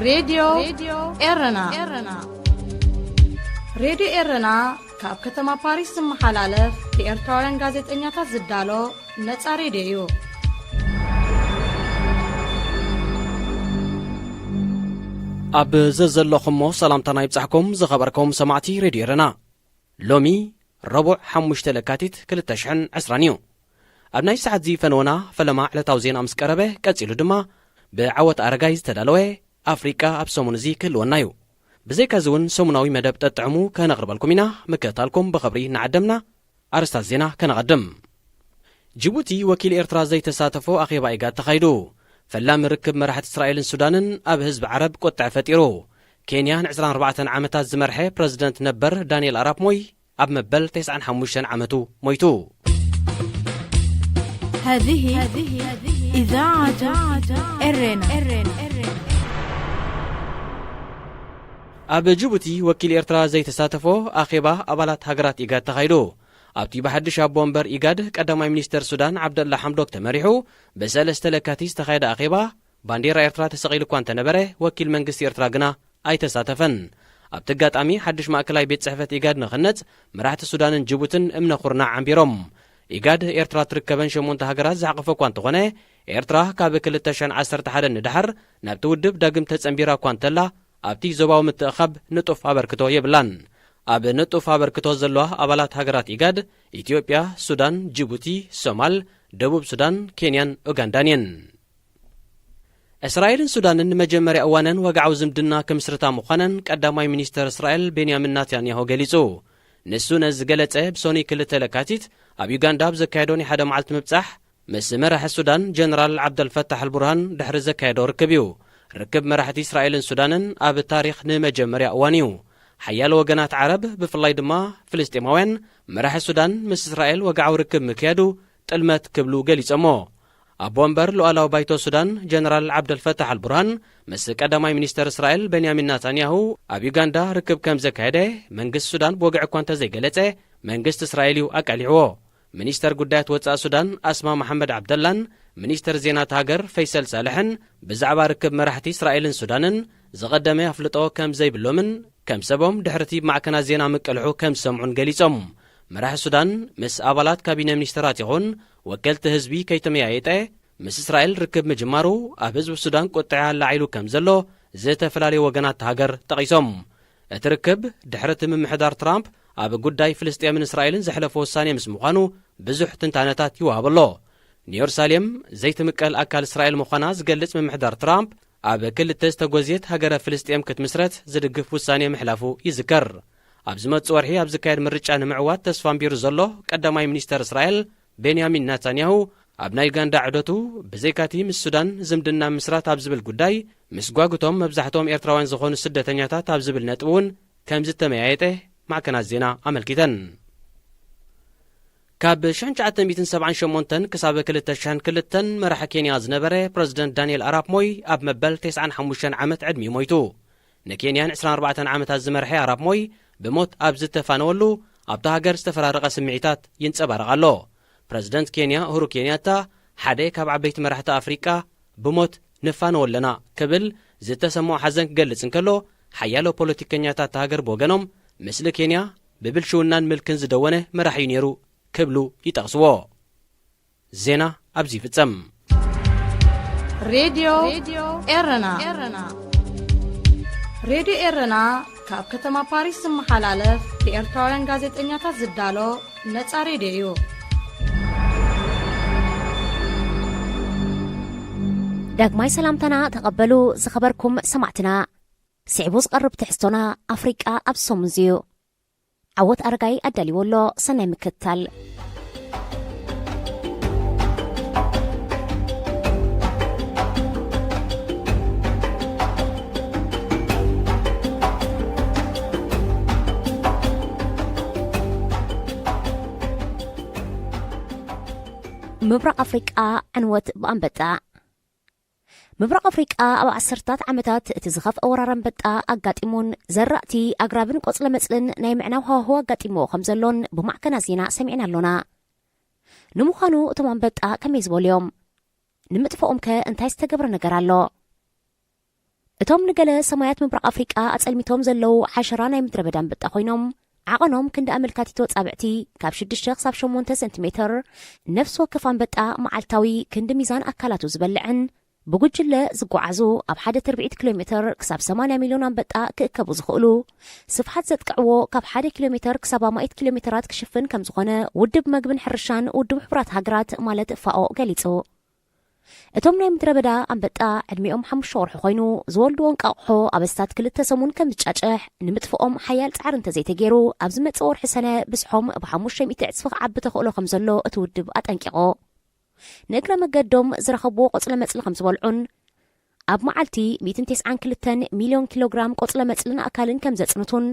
ሬድዮ ኤረና። ሬድዮ ኤረና ካብ ከተማ ፓሪስ ዝመሓላለፍ ብኤርትራውያን ጋዜጠኛታት ዝዳሎ ነጻ ሬድዮ እዩ። ኣብ ዘዘለኹሞ ሰላምታና ይብጻሕኩም ዝኸበርኩም ሰማዕቲ ሬድዮ ኤረና። ሎሚ ረቡዕ ሓሙሽተ ለካቲት ክልተ ሽሕን ዕስራን እዩ። ኣብ ናይ ሰዓት እዚ ፈነወና ፈለማ ዕለታዊ ዜና ምስ ቀረበ፣ ቀጺሉ ድማ ብዓወት ኣረጋይ ዝተዳለወ ኣፍሪቃ ኣብ ሰሙን እዚ ክህልወና እዩ። ብዘይካዚ እውን ሰሙናዊ መደብ ጠጥዕሙ ከነቕርበልኩም ኢና። ምክትታልኩም ብኽብሪ ንዓደምና። ኣርስታት ዜና ከነቐድም። ጅቡቲ ወኪል ኤርትራ ዘይተሳተፎ ኣኼባ ኢጋድ ተኻይዱ። ፈላሚ ርክብ መራሕቲ እስራኤልን ሱዳንን ኣብ ህዝቢ ዓረብ ቁጥዐ ፈጢሩ። ኬንያ ንዕስራን ኣርባዕተን ዓመታት ዝመርሐ ፕረዚደንት ነበር ዳንኤል ኣራፕ ሞይ ኣብ መበል ተስዓን ሓሙሽተን ዓመቱ ሞይቱ። هذه إذاعة إرنا. ኣብ ጅቡቲ ወኪል ኤርትራ ዘይተሳተፎ ኣኼባ ኣባላት ሃገራት ኢጋድ ተኻይዱ። ኣብቲ ብሓድሽ ኣቦ ወንበር ኢጋድ ቀዳማይ ሚኒስተር ሱዳን ዓብደላ ሓምዶክ ተመሪሑ ብሰለስተ ለካቲት ዝተኻየደ ኣኼባ፣ ባንዴራ ኤርትራ ተሰቒሉ እኳ እንተነበረ፣ ወኪል መንግስቲ ኤርትራ ግና ኣይተሳተፈን። ኣብቲ ኣጋጣሚ ሓድሽ ማእከላይ ቤት ጽሕፈት ኢጋድ ንኽህነጽ መራሕቲ ሱዳንን ጅቡትን እምነ ኩርናዕ ኣንቢሮም። ኢጋድ ኤርትራ ትርከበን ሸሞንተ ሃገራት ዝሓቖፈ እኳ እንተኾነ፣ ኤርትራ ካብ ክልተ ሽሕን ዓሰርተ ሓደን ንደሓር ናብቲ ውድብ ዳግም ተጸንቢራ እኳ እንተላ፣ ኣብቲ ዞባዊ ምትእኻብ ንጡፍ ኣበርክቶ የብላን። ኣብ ንጡፍ ኣበርክቶ ዘለዋ ኣባላት ሃገራት ኢጋድ፣ ኢትዮጵያ፣ ሱዳን፣ ጅቡቲ፣ ሶማል፣ ደቡብ ሱዳን፣ ኬንያን ኡጋንዳን እየን። እስራኤልን ሱዳንን ንመጀመርያ እዋነን ወግዓዊ ዝምድና ክምስርታ ምዃነን ቀዳማይ ሚኒስተር እስራኤል ቤንያሚን ናታንያሁ ገሊጹ። ንሱ ነዚ ዝገለጸ ብሶኒ ክልተ ለካቲት ኣብ ዩጋንዳ ኣብ ዘካየዶ ናይ ሓደ መዓልቲ ምብጻሕ ምስ መራሒ ሱዳን ጀነራል ዓብደልፈታሕ ኣልቡርሃን ድሕሪ ዘካየዶ ርክብ እዩ። ርክብ መራሕቲ እስራኤልን ሱዳንን ኣብ ታሪኽ ንመጀመርያ እዋን እዩ። ሓያሎ ወገናት ዓረብ፣ ብፍላይ ድማ ፍልስጤማውያን፣ መራሒ ሱዳን ምስ እስራኤል ወግዓዊ ርክብ ምክያዱ ጥልመት ክብሉ ገሊጾሞ። ኣቦ ወንበር ሉዓላዊ ባይቶ ሱዳን ጀነራል ዓብደልፈታሕ ኣልቡርሃን ምስ ቀዳማይ ሚኒስተር እስራኤል ቤንያሚን ናታንያሁ ኣብ ዩጋንዳ ርክብ ከም ዘካየደ መንግስቲ ሱዳን ብወግዒ እኳ እንተዘይገለጸ፣ መንግስቲ እስራኤል እዩ ኣቃሊዕዎ። ሚኒስተር ጉዳያት ወጻኢ ሱዳን ኣስማ መሓመድ ዓብደላን ሚኒስተር ዜና እታ ሃገር ፈይሰል ሳልሕን ብዛዕባ ርክብ መራሕቲ እስራኤልን ሱዳንን ዝቐደመ ኣፍልጦ ከም ዘይብሎምን ከም ሰቦም ድሕርቲ ብማዕከናት ዜና ምቅልሑ ከም ዝሰምዑን ገሊጾም። መራሒ ሱዳን ምስ ኣባላት ካቢነ ሚኒስተራት ይኹን ወከልቲ ህዝቢ ከይተመያየጠ ምስ እስራኤል ርክብ ምጅማሩ ኣብ ህዝቢ ሱዳን ቁጥዐ ኣላዒሉ ከም ዘሎ ዝተፈላለዩ ወገናት እታ ሃገር ጠቒሶም። እቲ ርክብ ድሕሪ እቲ ምምሕዳር ትራምፕ ኣብ ጉዳይ ፍልስጤምን እስራኤልን ዘሕለፎ ውሳኔ ምስ ምዃኑ ብዙሕ ትንታነታት ይወሃብ ኣሎ። ንየሩሳሌም ዘይትምቀል ኣካል እስራኤል ምዃና ዝገልጽ ምምሕዳር ትራምፕ፣ ኣብ ክልተ ዝተጎዝየት ሃገረ ፍልስጤም ክትምስረት ዝድግፍ ውሳኔ ምሕላፉ ይዝከር። ኣብ ዝመጽእ ወርሒ ኣብ ዝካየድ ምርጫ ንምዕዋት ተስፋ ኣንቢሩ ዘሎ ቀዳማይ ሚኒስተር እስራኤል ቤንያሚን ናታንያሁ፣ ኣብ ናይ ዩጋንዳ ዑደቱ ብዘይካቲ ምስ ሱዳን ዝምድና ምስራት ኣብ ዝብል ጉዳይ፣ ምስ ጓጉቶም መብዛሕትኦም ኤርትራውያን ዝኾኑ ስደተኛታት ኣብ ዝብል ነጥቢ እውን ከም ዝተመያየጠ ማዕከናት ዜና ኣመልኪተን። ካብ ሽሕን ትሽዓተ ሚእትን ሰብዓን ሸሞንተን ክሳብ ክልተ ሽሕን ክልተን መራሒ ኬንያ ዝነበረ ፕረዚደንት ዳንኤል ኣራፕ ሞይ ኣብ መበል ተስዓን ሓሙሽተን ዓመት ዕድሚኡ ሞይቱ። ንኬንያ ንዕስራን ኣርባዕተን ዓመታት ዝመርሐ ኣራፕ ሞይ ብሞት ኣብ ዝተፋነወሉ፣ ኣብታ ሃገር ዝተፈራረቐ ስምዒታት ይንጸባረቕ ኣሎ። ፕረዚደንት ኬንያ ኡሁሩ ኬንያታ፣ ሓደ ካብ ዓበይቲ መራሕቲ ኣፍሪቃ ብሞት ንፋነዎ ኣለና ክብል ዝተሰምዖ ሓዘን ክገልጽ እንከሎ፣ ሓያሎ ፖለቲከኛታት እታ ሃገር ብወገኖም፣ ምስሊ ኬንያ ብብልሽውናን ምልክን ዝደወነ መራሒ እዩ ነይሩ ክብሉ ይጠቕስዎ። ዜና ኣብዚ ይፍጸም። ሬድዮ ኤረና። ሬድዮ ኤረና ካብ ከተማ ፓሪስ ዝመሓላለፍ ብኤርትራውያን ጋዜጠኛታት ዝዳሎ ነጻ ሬድዮ እዩ። ዳግማይ ሰላምታና ተቐበሉ ዝኸበርኩም ሰማዕትና። ስዒቡ ዝቐርብ ትሕዝቶና ኣፍሪቃ ኣብ ሰሙን እዩ። ዓወት ኣረጋይ ኣዳልዎ ኣሎ። ሰናይ ምክትታል። ምብራቕ ኣፍሪቃ ዕንወት ብኣንበጣ። ምብራቕ ኣፍሪቃ ኣብ ዓሰርታት ዓመታት እቲ ዝኸፍአ ወራር ኣንበጣ ኣጋጢሙን ዘራእቲ፣ ኣግራብን ቆጽለ መጽልን ናይ ምዕናው ሃዋህው ኣጋጢምዎ ከም ዘሎን ብማዕከናት ዜና ሰሚዕና ኣሎና። ንምዃኑ እቶም ኣንበጣ ከመይ ዝበሉ እዮም? ንምጥፍኦም ከ እንታይ ዝተገብረ ነገር ኣሎ? እቶም ንገለ ሰማያት ምብራቕ ኣፍሪቃ ኣጸልሚቶም ዘለዉ ሓሸራ ናይ ምድረ በዳ ኣንበጣ ኮይኖም፣ ዓቐኖም ክንዲ ኣመልካቲት ጻብዕቲ ካብ ሽዱሽተ ክሳብ ሸሞንተ ሰንቲሜተር፣ ነፍሲ ወከፍ ኣንበጣ መዓልታዊ ክንዲ ሚዛን ኣካላቱ ዝበልዕን ብጉጅለ ዝጓዓዙ ኣብ ሓደ ትርብዒት ኪሎ ሜተር ክሳብ ሰማንያ ሚልዮን ኣንበጣ ክእከቡ ዝኽእሉ፣ ስፍሓት ዘጥቅዕዎ ካብ ሓደ ኪሎ ሜተር ክሳብ ኣማኢት ኪሎ ሜተራት ክሽፍን ከም ዝኾነ ውድብ መግብን ሕርሻን ውድብ ሕቡራት ሃገራት ማለት ፋኦ ገሊጹ። እቶም ናይ ምድረ በዳ ኣንበጣ ዕድሚኦም ሓሙሽተ ወርሒ ኮይኑ ዝወልድዎ እንቃቑሖ ኣብ ኣስታት ክልተ ሰሙን ከም ዝጫጨሕ ንምጥፍኦም ሓያል ጻዕሪ እንተዘይተገይሩ ኣብ ዝመጽእ ወርሒ ሰነ ብዝሖም ብሓሙሽተ ሚእቲ ዕጽፊ ክዓቢ ተኽእሎ ከም ዘሎ እቲ ውድብ ኣጠንቂቑ። ንእግረ መገዶም ዝረኸብዎ ቆጽለ መጽሊ ከም ዝበልዑን ኣብ መዓልቲ ሚእትን ተስዓን ክልተን ሚልዮን ኪሎግራም ቆጽለ መጽልን ኣእካልን ከም ዘጽንቱን፣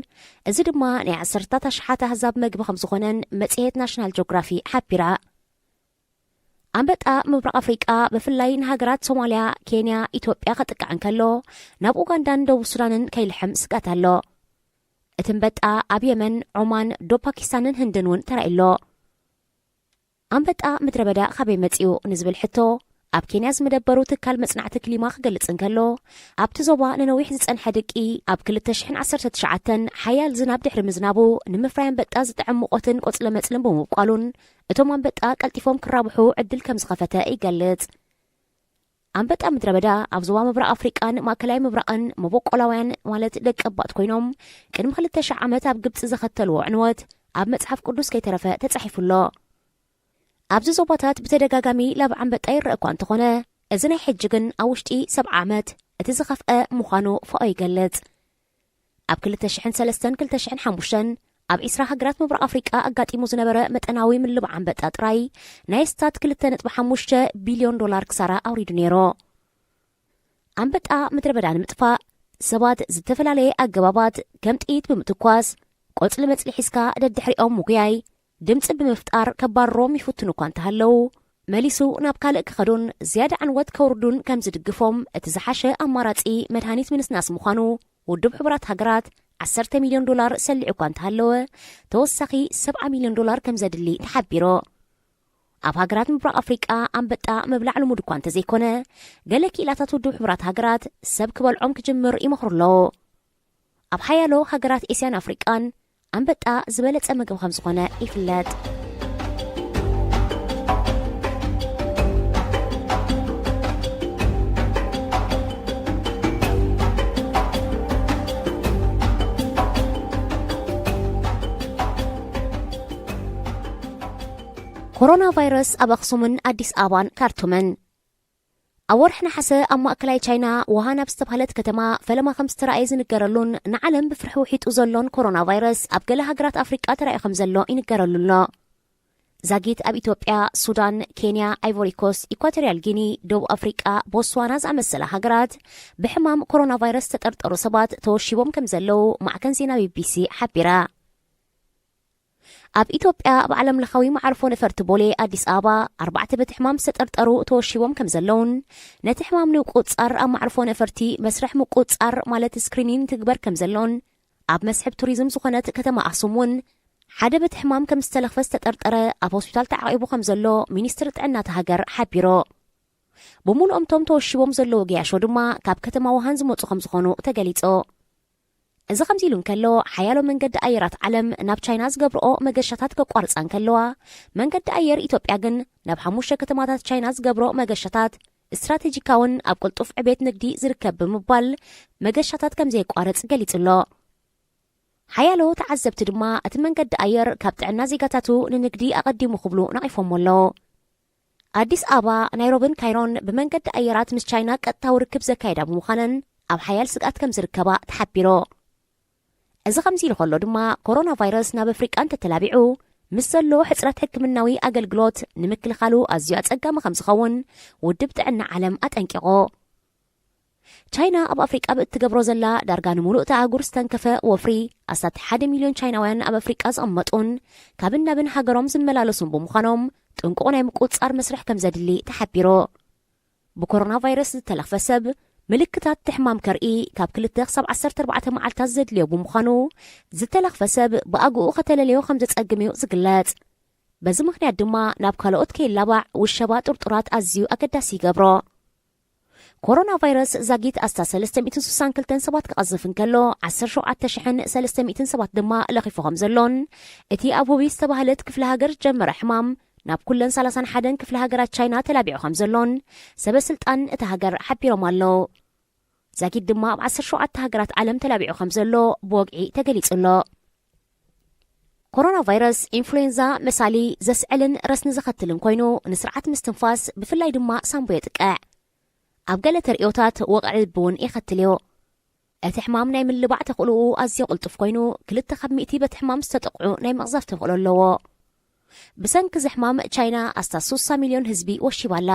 እዚ ድማ ናይ ዓሰርታት ኣሽሓት ኣህዛብ መግቢ ከም ዝኾነን መጽሔት ናሽናል ጂኦግራፊ ሓቢራ። ኣንበጣ ምብራቕ ኣፍሪቃ ብፍላይ ንሃገራት ሶማልያ፣ ኬንያ፣ ኢትዮጵያ ከጥቅዕ እንከሎ፣ ናብ ኡጋንዳን ደቡብ ሱዳንን ከይልሕም ስጋት ኣሎ። እቲ ኣንበጣ ኣብ የመን፣ ዖማን፣ ዶብ ፓኪስታንን ህንድን እውን ተራእዩ ኣሎ። ኣንበጣ ምድረ በዳ ካበይ መጺኡ ንዝብል ሕቶ፣ ኣብ ኬንያ ዝመደበሩ ትካል መጽናዕቲ ክሊማ ክገልጽ እንከሎ፣ ኣብቲ ዞባ ንነዊሕ ዝጸንሐ ድቂ ኣብ ክልተ ሽሕን ዓሰርተ ትሽዓተን ሓያል ዝናብ ድሕሪ ምዝናቡ ንምፍራይ ኣንበጣ ዝጥዕም ሙቐትን ቆጽለ መጽልን ብምብቋሉን እቶም ኣንበጣ ቀልጢፎም ክራብሑ ዕድል ከም ዝኸፈተ ይገልጽ። ኣንበጣ ምድረ በዳ ኣብ ዞባ ምብራቕ ኣፍሪቃን ማእከላይ ምብራቕን መበቆላውያን ማለት ደቂ ኣባት ኮይኖም ቅድሚ ክልተ ሽሕ ዓመት ኣብ ግብጺ ዘኸተልዎ ዕንወት ኣብ መጽሓፍ ቅዱስ ከይተረፈ ተጻሒፉ ኣሎ። ኣብዚ ዞባታት ብተደጋጋሚ ላብ ኣንበጣ ይረአ እኳ እንተኾነ፣ እዚ ናይ ሕጂ ግን ኣብ ውሽጢ ሰብዓ ዓመት እቲ ዝኸፍአ ምዃኑ ፋኦ ይገልጽ። ኣብ ክልተ ሽሕን ሰለስተን ክልተ ሽሕን ሓሙሽተን ኣብ ዒስራ ሃገራት ምብራቕ ኣፍሪቃ ኣጋጢሙ ዝነበረ መጠናዊ ምልባዕ ኣንበጣ ጥራይ ናይ ኣስታት ክልተ ነጥቢ ሓሙሽተ ቢልዮን ዶላር ክሳራ ኣውሪዱ ነይሩ። ኣንበጣ ምድረ በዳ ንምጥፋእ ሰባት ዝተፈላለየ ኣገባባት ከም ጥይት ብምትኳስ፣ ቆጽሊ መጽሊ ሒዝካ ደድሕሪኦም ምጉያይ፣ ድምጺ ብምፍጣር ከባርሮም ይፍትኑ እኳ እንተሃለዉ፣ መሊሱ ናብ ካልእ ክኸዱን ዝያዳ ዕንወት ከውርዱን ከም ዝድግፎም እቲ ዝሓሸ ኣማራጺ መድሃኒት ምንስናስ ምዃኑ ውድብ ሕቡራት ሃገራት ዓሰርተ ሚልዮን ዶላር ሰሊዑ እኳ እንተሃለወ፣ ተወሳኺ ሰብዓ ሚልዮን ዶላር ከም ዘድሊ ተሓቢሩ። ኣብ ሃገራት ምብራቕ ኣፍሪቃ ኣንበጣ ምብላዕ ልሙድ እኳ እንተዘይኮነ፣ ገለ ክኢላታት ውድብ ሕቡራት ሃገራት ሰብ ክበልዖም ክጅምር ይመኽሩ ኣለዉ። ኣብ ሓያሎ ሃገራት ኤስያን ኣፍሪቃን ኣንበጣ ዝበለጸ ምግቢ ከም ዝኾነ ይፍለጥ። ኮሮና ቫይረስ ኣብ ኣኽሱምን ኣዲስ ኣበባን ካርቱምን። ኣብ ወርሒ ነሓሰ ኣብ ማእከላይ ቻይና ውሃን ኣብ ዝተባህለት ከተማ ፈለማ ከም ዝተራእየ ዝንገረሉን ንዓለም ብፍርሒ ውሒጡ ዘሎን ኮሮና ቫይረስ ኣብ ገለ ሃገራት ኣፍሪቃ ተራእዩ ከም ዘሎ ይንገረሉ ኣሎ። ዛጊት ኣብ ኢትዮጵያ፣ ሱዳን፣ ኬንያ፣ ኣይቮሪኮስ፣ ኢኳቶሪያል ጊኒ፣ ደቡብ ኣፍሪቃ፣ ቦትስዋና ዝኣመሰላ ሃገራት ብሕማም ኮሮና ቫይረስ ዝተጠርጠሩ ሰባት ተወሺቦም ከም ዘለዉ ማዕከን ዜና ቢቢሲ ሓቢራ። ኣብ ኢትዮጵያ ኣብ ዓለም ለኻዊ መዓርፎ ነፈርቲ ቦሌ ኣዲስ ኣበባ ኣርባዕተ በቲ ሕማም ዝተጠርጠሩ ተወሺቦም ከም ዘለውን ነቲ ሕማም ንምቁጽጻር ኣብ መዓርፎ ነፈርቲ መስርሕ ምቁጽጻር ማለት ስክሪኒን ትግበር ከም ዘሎን ኣብ መስሕብ ቱሪዝም ዝኾነት ከተማ ኣኽሱም እውን ሓደ በቲ ሕማም ከም ዝተለኽፈ ዝተጠርጠረ ኣብ ሆስፒታል ተዓቂቡ ከም ዘሎ ሚኒስትሪ ጥዕና እታ ሃገር ሓቢሩ። ብምሉኦም እቶም ተወሺቦም ዘለዉ ገያሾ ድማ ካብ ከተማ ውሃን ዝመጹ ከም ዝኾኑ ተገሊጹ። እዚ ከምዚ ኢሉ እንከሎ፣ ሓያሎ መንገዲ ኣየራት ዓለም ናብ ቻይና ዝገብርኦ መገሻታት ከቋርጻ እንከለዋ፣ መንገዲ ኣየር ኢትዮጵያ ግን ናብ ሓሙሽተ ከተማታት ቻይና ዝገብሮ መገሻታት ስትራቴጂካውን ኣብ ቅልጡፍ ዕቤት ንግዲ ዝርከብ ብምባል መገሻታት ከም ዘየቋርጽ ገሊጹ ኣሎ። ሓያሎ ተዓዘብቲ ድማ እቲ መንገዲ ኣየር ካብ ጥዕና ዜጋታቱ ንንግዲ ኣቐዲሙ ክብሉ ነቒፎሞ ኣለዉ። ኣዲስ ኣበባ፣ ናይሮብን ካይሮን ብመንገዲ ኣየራት ምስ ቻይና ቀጥታዊ ርክብ ዘካየዳ ብምዃነን ኣብ ሓያል ስግኣት ከም ዝርከባ ተሓቢሩ። እዚ ከምዚ ኢሉ ከሎ ድማ፣ ኮሮና ቫይረስ ናብ ኣፍሪቃ እንተተላቢዑ ምስ ዘሎ ሕጽረት ሕክምናዊ ኣገልግሎት ንምክልኻሉ ኣዝዩ ኣጸጋሚ ከም ዝኸውን ውድብ ጥዕና ዓለም ኣጠንቂቑ። ቻይና ኣብ ኣፍሪቃ ብእትገብሮ ዘላ ዳርጋ ንምሉእ እታ ኣህጉር ዝተንከፈ ወፍሪ ኣስታት ሓደ ሚልዮን ቻይናውያን ኣብ ኣፍሪቃ ዝቕመጡን ካብን ናብን ሃገሮም ዝመላለሱን ብምዃኖም ጥንቁቕ ናይ ምቁጽጻር መስርሕ ከም ዘድሊ ተሓቢሩ። ብኮሮና ቫይረስ ዝተለኽፈ ሰብ ምልክታት እቲ ሕማም ከርኢ ካብ ክልተ ክሳብ ዓሰርተ ኣርባዕተ መዓልታት ዘድልዮ ብምዃኑ ዝተለኽፈ ሰብ ብኣግኡ ከተለልዮ ከም ዘጸግም እዩ ዝግለጽ። በዚ ምኽንያት ድማ ናብ ካልኦት ከይላባዕ ውሸባ ጥርጡራት ኣዝዩ ኣገዳሲ ይገብሮ። ኮሮና ቫይረስ ዛጊት ኣስታት ሰለስተ ሚእትን ስሳን ክልተን ሰባት ክቐዝፍ እንከሎ፣ ዓሰርተ ሸውዓተ ሽሕን ሰለስተ ሚእትን ሰባት ድማ ለኺፉ ከም ዘሎን፣ እቲ ኣብ ሁቤይ ዝተባህለት ክፍለ ሃገር ዝጀመረ ሕማም ናብ ኩለን ሰላሳን ሓደን ክፍለ ሃገራት ቻይና ተላቢዑ ከም ዘሎን ሰበ ስልጣን እታ ሃገር ሓቢሮም ኣለዉ። ዛጊት ድማ ኣብ ዓሰርተ ሸውዓተ ሃገራት ዓለም ተላቢዑ ከም ዘሎ ብወግዒ ተገሊጹ ኣሎ። ኮሮና ቫይረስ ኢንፍሉዌንዛ መሳሊ ዘስዕልን ረስኒ ዘኸትልን ኮይኑ፣ ንስርዓት ምስትንፋስ ብፍላይ ድማ ሳንቦ የጥቅዕ። ኣብ ገለ ተርእዮታት ወቕዒ ልቢ እውን የኸትል እዩ። እቲ ሕማም ናይ ምልባዕ ተኽእሎኡ ኣዝዮ ቅልጡፍ ኮይኑ፣ ክልተ ካብ ሚእቲ በቲ ሕማም ዝተጠቕዑ ናይ ምቕዛፍ ተኽእሎ ኣለዎ። ብሰንኪ እዚ ሕማም ቻይና ኣስታት ስሳ ሚልዮን ህዝቢ ወሺባ ኣላ።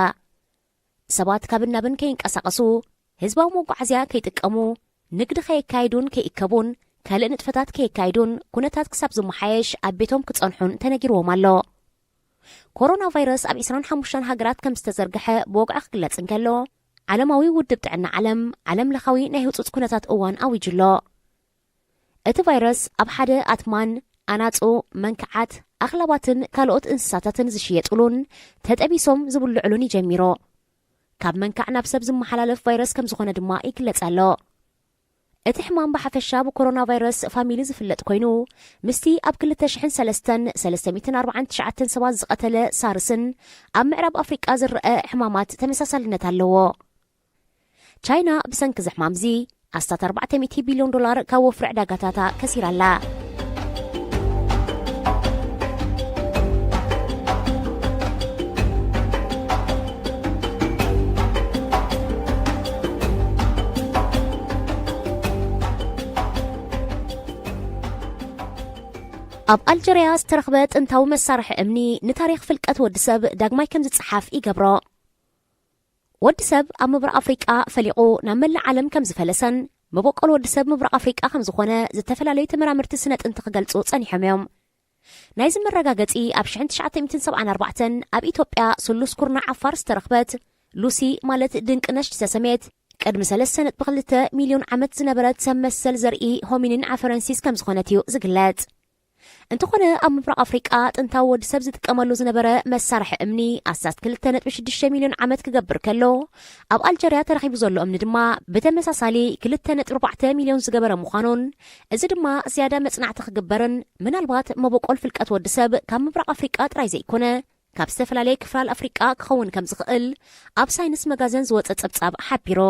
ሰባት ካብ ናብን ከይንቀሳቐሱ፣ ህዝባዊ መጓዓዝያ ከይጥቀሙ፣ ንግዲ ከየካይዱን ከይእከቡን፣ ካልእ ንጥፈታት ከየካይዱን፣ ኩነታት ክሳብ ዝመሓየሽ ኣብ ቤቶም ክጸንሑን ተነጊርዎም ኣሎ። ኮሮና ቫይረስ ኣብ ዕስራን ሓሙሽተን ሃገራት ከም ዝተዘርግሐ ብወግዒ ክግለጽ እንከሎ፣ ዓለማዊ ውድብ ጥዕና ዓለም፣ ዓለም ለኻዊ ናይ ህጹጽ ኩነታት እዋን ኣዊጁ ኣሎ። እቲ ቫይረስ ኣብ ሓደ ኣትማን፣ ኣናጹ፣ መንክዓት፣ ኣኽላባትን ካልኦት እንስሳታትን ዝሽየጥሉን ተጠቢሶም ዝብልዑሉን እዩ ጀሚሩ። ካብ መንካዕ ናብ ሰብ ዝመሓላለፍ ቫይረስ ከም ዝኾነ ድማ ይግለጽ ኣሎ። እቲ ሕማም ብሓፈሻ ብኮሮና ቫይረስ ፋሚሊ ዝፍለጥ ኮይኑ፣ ምስቲ ኣብ ክልተ ሽሕን ሰለስተን ሰለስተ ሚእትን ኣርባዓን ትሽዓተን ሰባት ዝቐተለ ሳርስን ኣብ ምዕራብ ኣፍሪቃ ዝረአ ሕማማት ተመሳሳልነት ኣለዎ። ቻይና ብሰንኪ እዚ ሕማምዚ ኣስታት ኣርባዕተ ሚእቲ ቢልዮን ዶላር ካብ ወፍሪ ዕዳጋታታ ከሲራ ኣላ። ኣብ ኣልጀርያ ዝተረኽበ ጥንታዊ መሳርሒ እምኒ ንታሪኽ ፍልቀት ወዲ ሰብ ዳግማይ ከም ዝጸሓፍ ይገብሮ። ወዲ ሰብ ኣብ ምብራቕ ኣፍሪቃ ፈሊቑ ናብ መላእ ዓለም ከም ዝፈለሰን መበቆል ወዲ ሰብ ምብራቕ ኣፍሪቃ ከም ዝኾነ ዝተፈላለዩ ተመራመርቲ ስነ ጥንቲ ክገልጹ ጸኒሖም እዮም። ናይዚ መረጋገጺ ኣብ ሽሕን ትሽዓተ ሚእትን ሰብዓን ኣርባዕተን ኣብ ኢትዮጵያ ስሉስ ኩርናዕ ዓፋር ዝተረኽበት ሉሲ ማለት ድንቅነሽ ዝተሰምየት ቅድሚ ሰለስተ ነጥቢ ክልተ ሚልዮን ዓመት ዝነበረት ሰብ መሰል ዘርኢ ሆሚኒን ዓፈረንሲስ ከም ዝኾነት እዩ ዝግለጽ። እንተኾነ ኣብ ምብራቕ ኣፍሪቃ ጥንታዊ ወዲ ሰብ ዝጥቀመሉ ዝነበረ መሳርሒ እምኒ ኣስታት ክልተ ነጥቢ ሽዱሽተ ሚልዮን ዓመት ክገብር ከሎ ኣብ ኣልጀርያ ተረኺቡ ዘሎ እምኒ ድማ ብተመሳሳሊ ክልተ ነጥቢ ኣርባዕተ ሚልዮን ዝገበረ ምዃኑን እዚ ድማ ዝያዳ መጽናዕቲ ክግበርን ምናልባት መበቆል ፍልቀት ወዲ ሰብ ካብ ምብራቕ ኣፍሪቃ ጥራይ ዘይኮነ ካብ ዝተፈላለየ ክፋል ኣፍሪቃ ክኸውን ከም ዝኽእል ኣብ ሳይንስ መጋዘን ዝወጸ ጸብጻብ ሓቢሩ።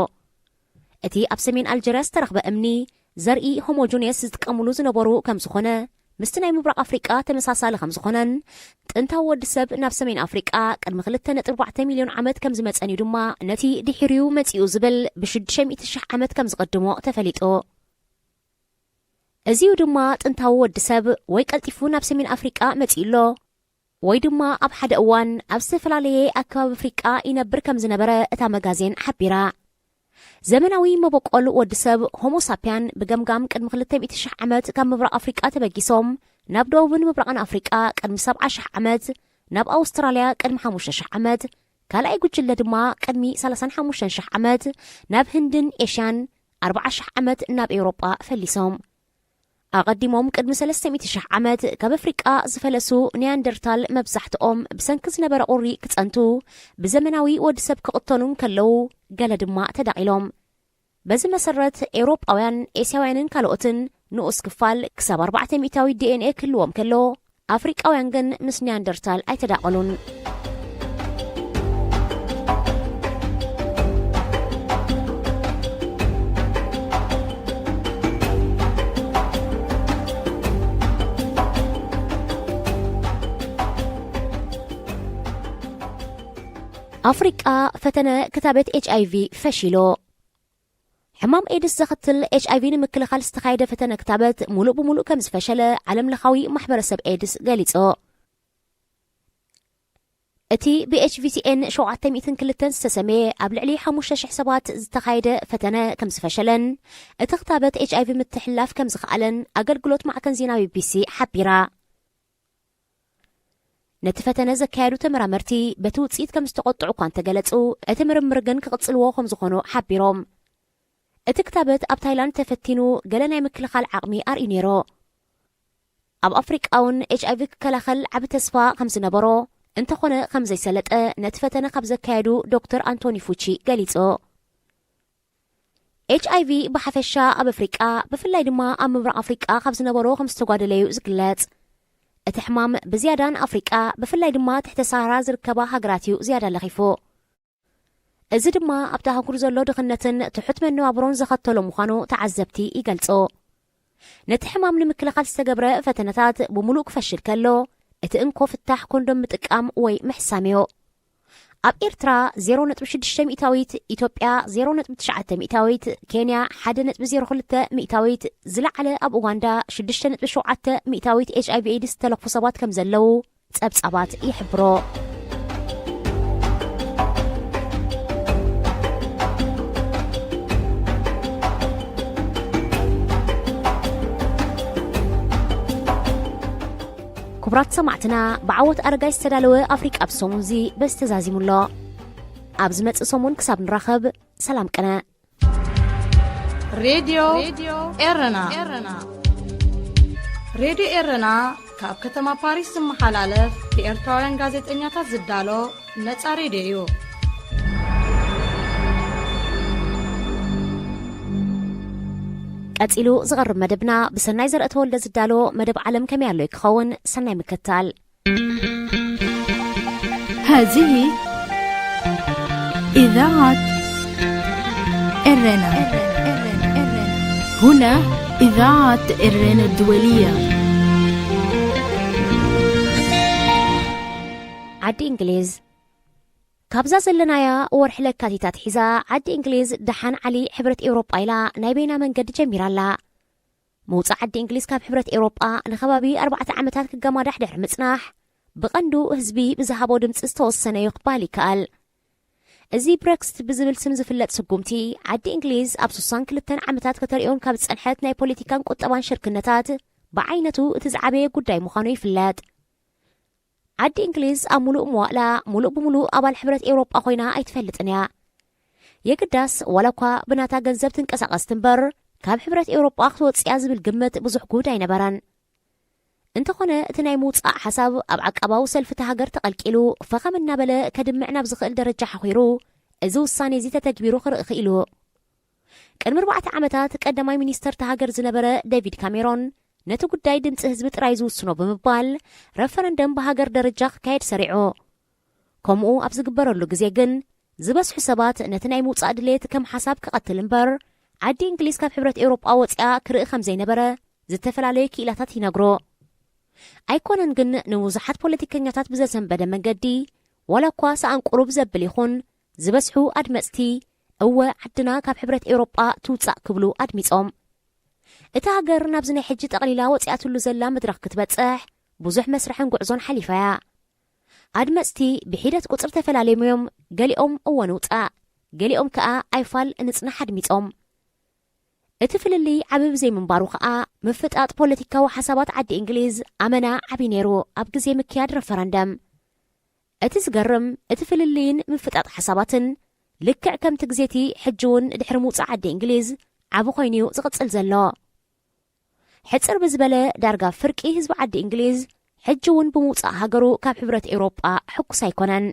እቲ ኣብ ሰሜን ኣልጀርያ ዝተረኽበ እምኒ ዘርኢ ሆሞጁንየስ ዝጥቀሙሉ ዝነበሩ ከም ዝኾነ ምስቲ ናይ ምብራቕ ኣፍሪቃ ተመሳሳሊ ከም ዝኾነን ጥንታዊ ወዲ ሰብ ናብ ሰሜን ኣፍሪቃ ቅድሚ ክልተ ነጥቢ ኣርባዕተ ሚልዮን ዓመት ከም ዝመጸን እዩ ድማ ነቲ ድሒሪኡ መጺኡ ዝብል ብሽዱሽተ ሚእቲ ሽሕ ዓመት ከም ዝቕድሞ ተፈሊጡ። እዚኡ ድማ ጥንታዊ ወዲ ሰብ ወይ ቀልጢፉ ናብ ሰሜን ኣፍሪቃ መጺኡ ኣሎ ወይ ድማ ኣብ ሓደ እዋን ኣብ ዝተፈላለየ ኣከባቢ ኣፍሪቃ ይነብር ከም ዝነበረ እታ መጋዜን ሓቢራ። ዘመናዊ መበቆል ወዲ ሰብ ሆሞሳፕያን ብገምጋም ቅድሚ ክልተ ሚእቲ ሽሕ ዓመት ካብ ምብራቕ ኣፍሪቃ ተበጊሶም ናብ ደቡብን ምብራቕን ኣፍሪቃ ቅድሚ ሰብዓ ሽሕ ዓመት፣ ናብ ኣውስትራልያ ቅድሚ ሓሙሽተ ሽሕ ዓመት፣ ካልኣይ ጉጅለ ድማ ቅድሚ ሰላሳን ሓሙሽተን ሽሕ ዓመት ናብ ህንድን ኤሽያን ኣርብዓ ሽሕ ዓመት ናብ ኤውሮጳ ፈሊሶም። ኣቐዲሞም ቅድሚ ሰለስተ ሚእቲ ሽሕ ዓመት ካብ ኣፍሪቃ ዝፈለሱ ኒያንደርታል መብዛሕትኦም ብሰንኪ ዝነበረ ቁሪ ክጸንቱ ብዘመናዊ ወዲ ሰብ ክቕተኑ እንከለዉ ገለ ድማ ተዳቒሎም። በዚ መሰረት ኤውሮጳውያን፣ ኤስያውያንን ካልኦትን ንኡስ ክፋል ክሳብ ኣርባዕተ ሚእታዊ ዲኤንኤ ክህልዎም ከሎ ኣፍሪቃውያን ግን ምስ ኒያንደርታል ኣይተዳቐሉን። ኣፍሪቃ ፈተነ ክታበት ኤች ኣይ ቪ ፈሺሉ። ሕማም ኤድስ ዘኸትል ኤች ኣይ ቪ ንምክልኻል ዝተኻየደ ፈተነ ክታበት ሙሉእ ብሙሉእ ከም ዝፈሸለ ዓለም ለኻዊ ማሕበረሰብ ኤድስ ገሊጹ። እቲ ብ ኤች ቪ ሲ ኤን ሸውዓተ ሚእትን ክልተን ዝተሰመየ ኣብ ልዕሊ ሓሙሽተ ሽሕ ሰባት ዝተኻየደ ፈተነ ከም ዝፈሸለን እቲ ክታበት ኤች ኣይ ቪ ምትሕልላፍ ከም ዝኸኣለን ኣገልግሎት ማዕከን ዜና ቢ ቢ ሲ ሓቢራ። ነቲ ፈተነ ዘካየዱ ተመራመርቲ በቲ ውጽኢት ከም ዝተቖጥዑ እኳ እንተገለጹ፣ እቲ ምርምር ግን ክቕጽልዎ ከም ዝኾኑ ሓቢሮም። እቲ ክታበት ኣብ ታይላንድ ተፈቲኑ ገለ ናይ ምክልኻል ዓቕሚ ኣርእዩ ነይሩ። ኣብ ኣፍሪቃ እውን ኤች ኣይ ቪ ክከላኸል ዓቢ ተስፋ ከም ዝነበሮ፣ እንተኾነ ከም ዘይሰለጠ ነቲ ፈተነ ካብ ዘካየዱ ዶክተር ኣንቶኒ ፉቺ ገሊጹ። ኤች ኣይ ቪ ብሓፈሻ ኣብ ኣፍሪቃ፣ ብፍላይ ድማ ኣብ ምብራቕ ኣፍሪቃ ካብ ዝነበሮ ከም ዝተጓደለ እዩ ዝግለጽ። እቲ ሕማም ብዝያዳ ንኣፍሪቃ፣ ብፍላይ ድማ ትሕተ ሳሃራ ዝርከባ ሃገራት እዩ ዝያዳ ለኺፉ። እዚ ድማ ኣብቲ ኣህጉር ዘሎ ድኽነትን ትሑት መነባብሮን ዘኸተሎ ምዃኑ ተዓዘብቲ ይገልጹ። ነቲ ሕማም ንምክልኻል ዝተገብረ ፈተነታት ብምሉእ ክፈሽል ከሎ፣ እቲ እንኮ ፍታሕ ኮንዶም ምጥቃም ወይ ምሕሳም እዩ። ኣብ ኤርትራ ዜሮ ነጥቢ ሽዱሽተ ሚእታዊት፣ ኢትዮጵያ ዜሮ ነጥቢ ትሽዓተ ሚእታዊት፣ ኬንያ ሓደ ነጥቢ ዜሮ ክልተ ሚእታዊት፣ ዝለዓለ ኣብ ኡጋንዳ ሽዱሽተ ነጥቢ ሸውዓተ ሚእታዊት ኤች ኣይ ቪ ኤድስ ዝተለኽፉ ሰባት ከም ዘለዉ ጸብጻባት ይሕብሮ። ክቡራት ሰማዕትና፣ ብዓወት ኣረጋይ ዝተዳለወ ኣፍሪቃ ብሰሙንዚ በዚ ተዛዚሙ ኣሎ። ኣብ ዝመጽእ ሰሙን ክሳብ ንራኸብ፣ ሰላም ቅነ። ሬድዮ ኤረና። ሬድዮ ኤረና ካብ ከተማ ፓሪስ ዝመሓላለፍ ብኤርትራውያን ጋዜጠኛታት ዝዳሎ ነጻ ሬድዮ እዩ። ቀጺሉ ዝቐርብ መደብና ብሰናይ ዘርአ ተወልደ ዝዳሎ መደብ ዓለም ከመይ ኣሎ ክኸውን። ሰናይ ምክትታል። هذه إذاعة إرنا. هنا إذاعة إرنا الدولية. ዓዲ እንግሊዝ። ካብዛ ዘለናያ ወርሒ ለካቲት ኣትሒዛ፣ ዓዲ እንግሊዝ ደሓን ዓሊ ሕብረት ኤውሮጳ ኢላ ናይ በይና መንገዲ ጀሚራ ኣላ። ምውጻእ ዓዲ እንግሊዝ ካብ ሕብረት ኤውሮጳ ንከባቢ ኣርባዕተ ዓመታት ክገማዳሕ ድሕሪ ምጽናሕ፣ ብቐንዱ ህዝቢ ብዝሃቦ ድምጺ ዝተወሰነ እዩ ክበሃል ይከኣል። እዚ ብረክስት ብዝብል ስም ዝፍለጥ ስጉምቲ፣ ዓዲ እንግሊዝ ኣብ ስሳን ክልተን ዓመታት ከተርእዮም ካብ ዝጸንሐት ናይ ፖለቲካን ቁጠባን ሽርክነታት፣ ብዓይነቱ እቲ ዝዓበየ ጉዳይ ምዃኑ ይፍለጥ። ዓዲ እንግሊዝ ኣብ ሙሉእ መዋእላ ሙሉእ ብሙሉእ ኣባል ሕብረት ኤውሮጳ ኮይና ኣይትፈልጥን እያ። የግዳስ፣ ዋላ እኳ ብናታ ገንዘብ ትንቀሳቐስ ትንበር፣ ካብ ሕብረት ኤውሮጳ ክትወጽእ እያ ዝብል ግምት ብዙሕ ጉድ ኣይነበረን። እንተኾነ፣ እቲ ናይ ምውጻእ ሓሳብ ኣብ ዓቃባዊ ሰልፊ እታ ሃገር ተቐልቂሉ፣ ፈኸም እናበለ ከድምዕ ናብ ዝኽእል ደረጃ ሓኺሩ፣ እዚ ውሳኔ እዚ ተተግቢሩ ክርኢ ክኢሉ። ቅድሚ ኣርባዕተ ዓመታት ቀዳማይ ሚኒስተር እታ ሃገር ዝነበረ ዴቪድ ካሜሮን፣ ነቲ ጉዳይ ድምጺ ህዝቢ ጥራይ ዝውስኖ ብምባል፣ ረፈረንደም ብሃገር ደረጃ ክካየድ ሰሪዑ። ከምኡ ኣብ ዝግበረሉ ግዜ ግን፣ ዝበዝሑ ሰባት ነቲ ናይ ምውጻእ ድሌት ከም ሓሳብ ክቐትል እምበር፣ ዓዲ እንግሊዝ ካብ ሕብረት ኤውሮጳ ወጺኣ ክርኢ ከም ዘይነበረ ዝተፈላለዩ ክኢላታት ይነግሩ። ኣይኮነን ግን፣ ንብዙሓት ፖለቲከኛታት ብዘሰንበደ መንገዲ፣ ዋላ እኳ ሰኣን ቁሩብ ዘብል ይኹን፣ ዝበዝሑ ኣድመጽቲ፣ እወ፣ ዓድና ካብ ሕብረት ኤውሮጳ ትውጻእ ክብሉ ኣድሚጾም። እታ ሃገር ናብዚ ናይ ሕጂ ጠቕሊላ ወጺኣትሉ ዘላ መድረኽ ክትበጽሕ፣ ብዙሕ መስርሕን ጉዕዞን ሓሊፋ እያ። ኣድመጽቲ ብሒደት ቁጽሪ ተፈላለዮም እዮም፣ ገሊኦም እወ ንውጻእ፣ ገሊኦም ከኣ ኣይፋል ንጽናሕ ኣድሚጾም። እቲ ፍልልይ ዓቢ ብዘይምንባሩ ከኣ፣ ምፍጣጥ ፖለቲካዊ ሓሳባት ዓዲ እንግሊዝ ኣመና ዓቢ ነይሩ ኣብ ግዜ ምክያድ ረፈረንደም። እቲ ዝገርም፣ እቲ ፍልልይን ምፍጣጥ ሓሳባትን፣ ልክዕ ከምቲ ግዜቲ ሕጂ እውን ድሕሪ ምውጻእ ዓዲ እንግሊዝ ዓቢ ኮይኑ እዩ ዝቕጽል ዘሎ። ሕጽር ብዝበለ፣ ዳርጋ ፍርቂ ህዝቢ ዓዲ እንግሊዝ፣ ሕጂ እውን ብምውጻእ ሃገሩ ካብ ሕብረት ኤውሮጳ ሕጉስ ኣይኮነን።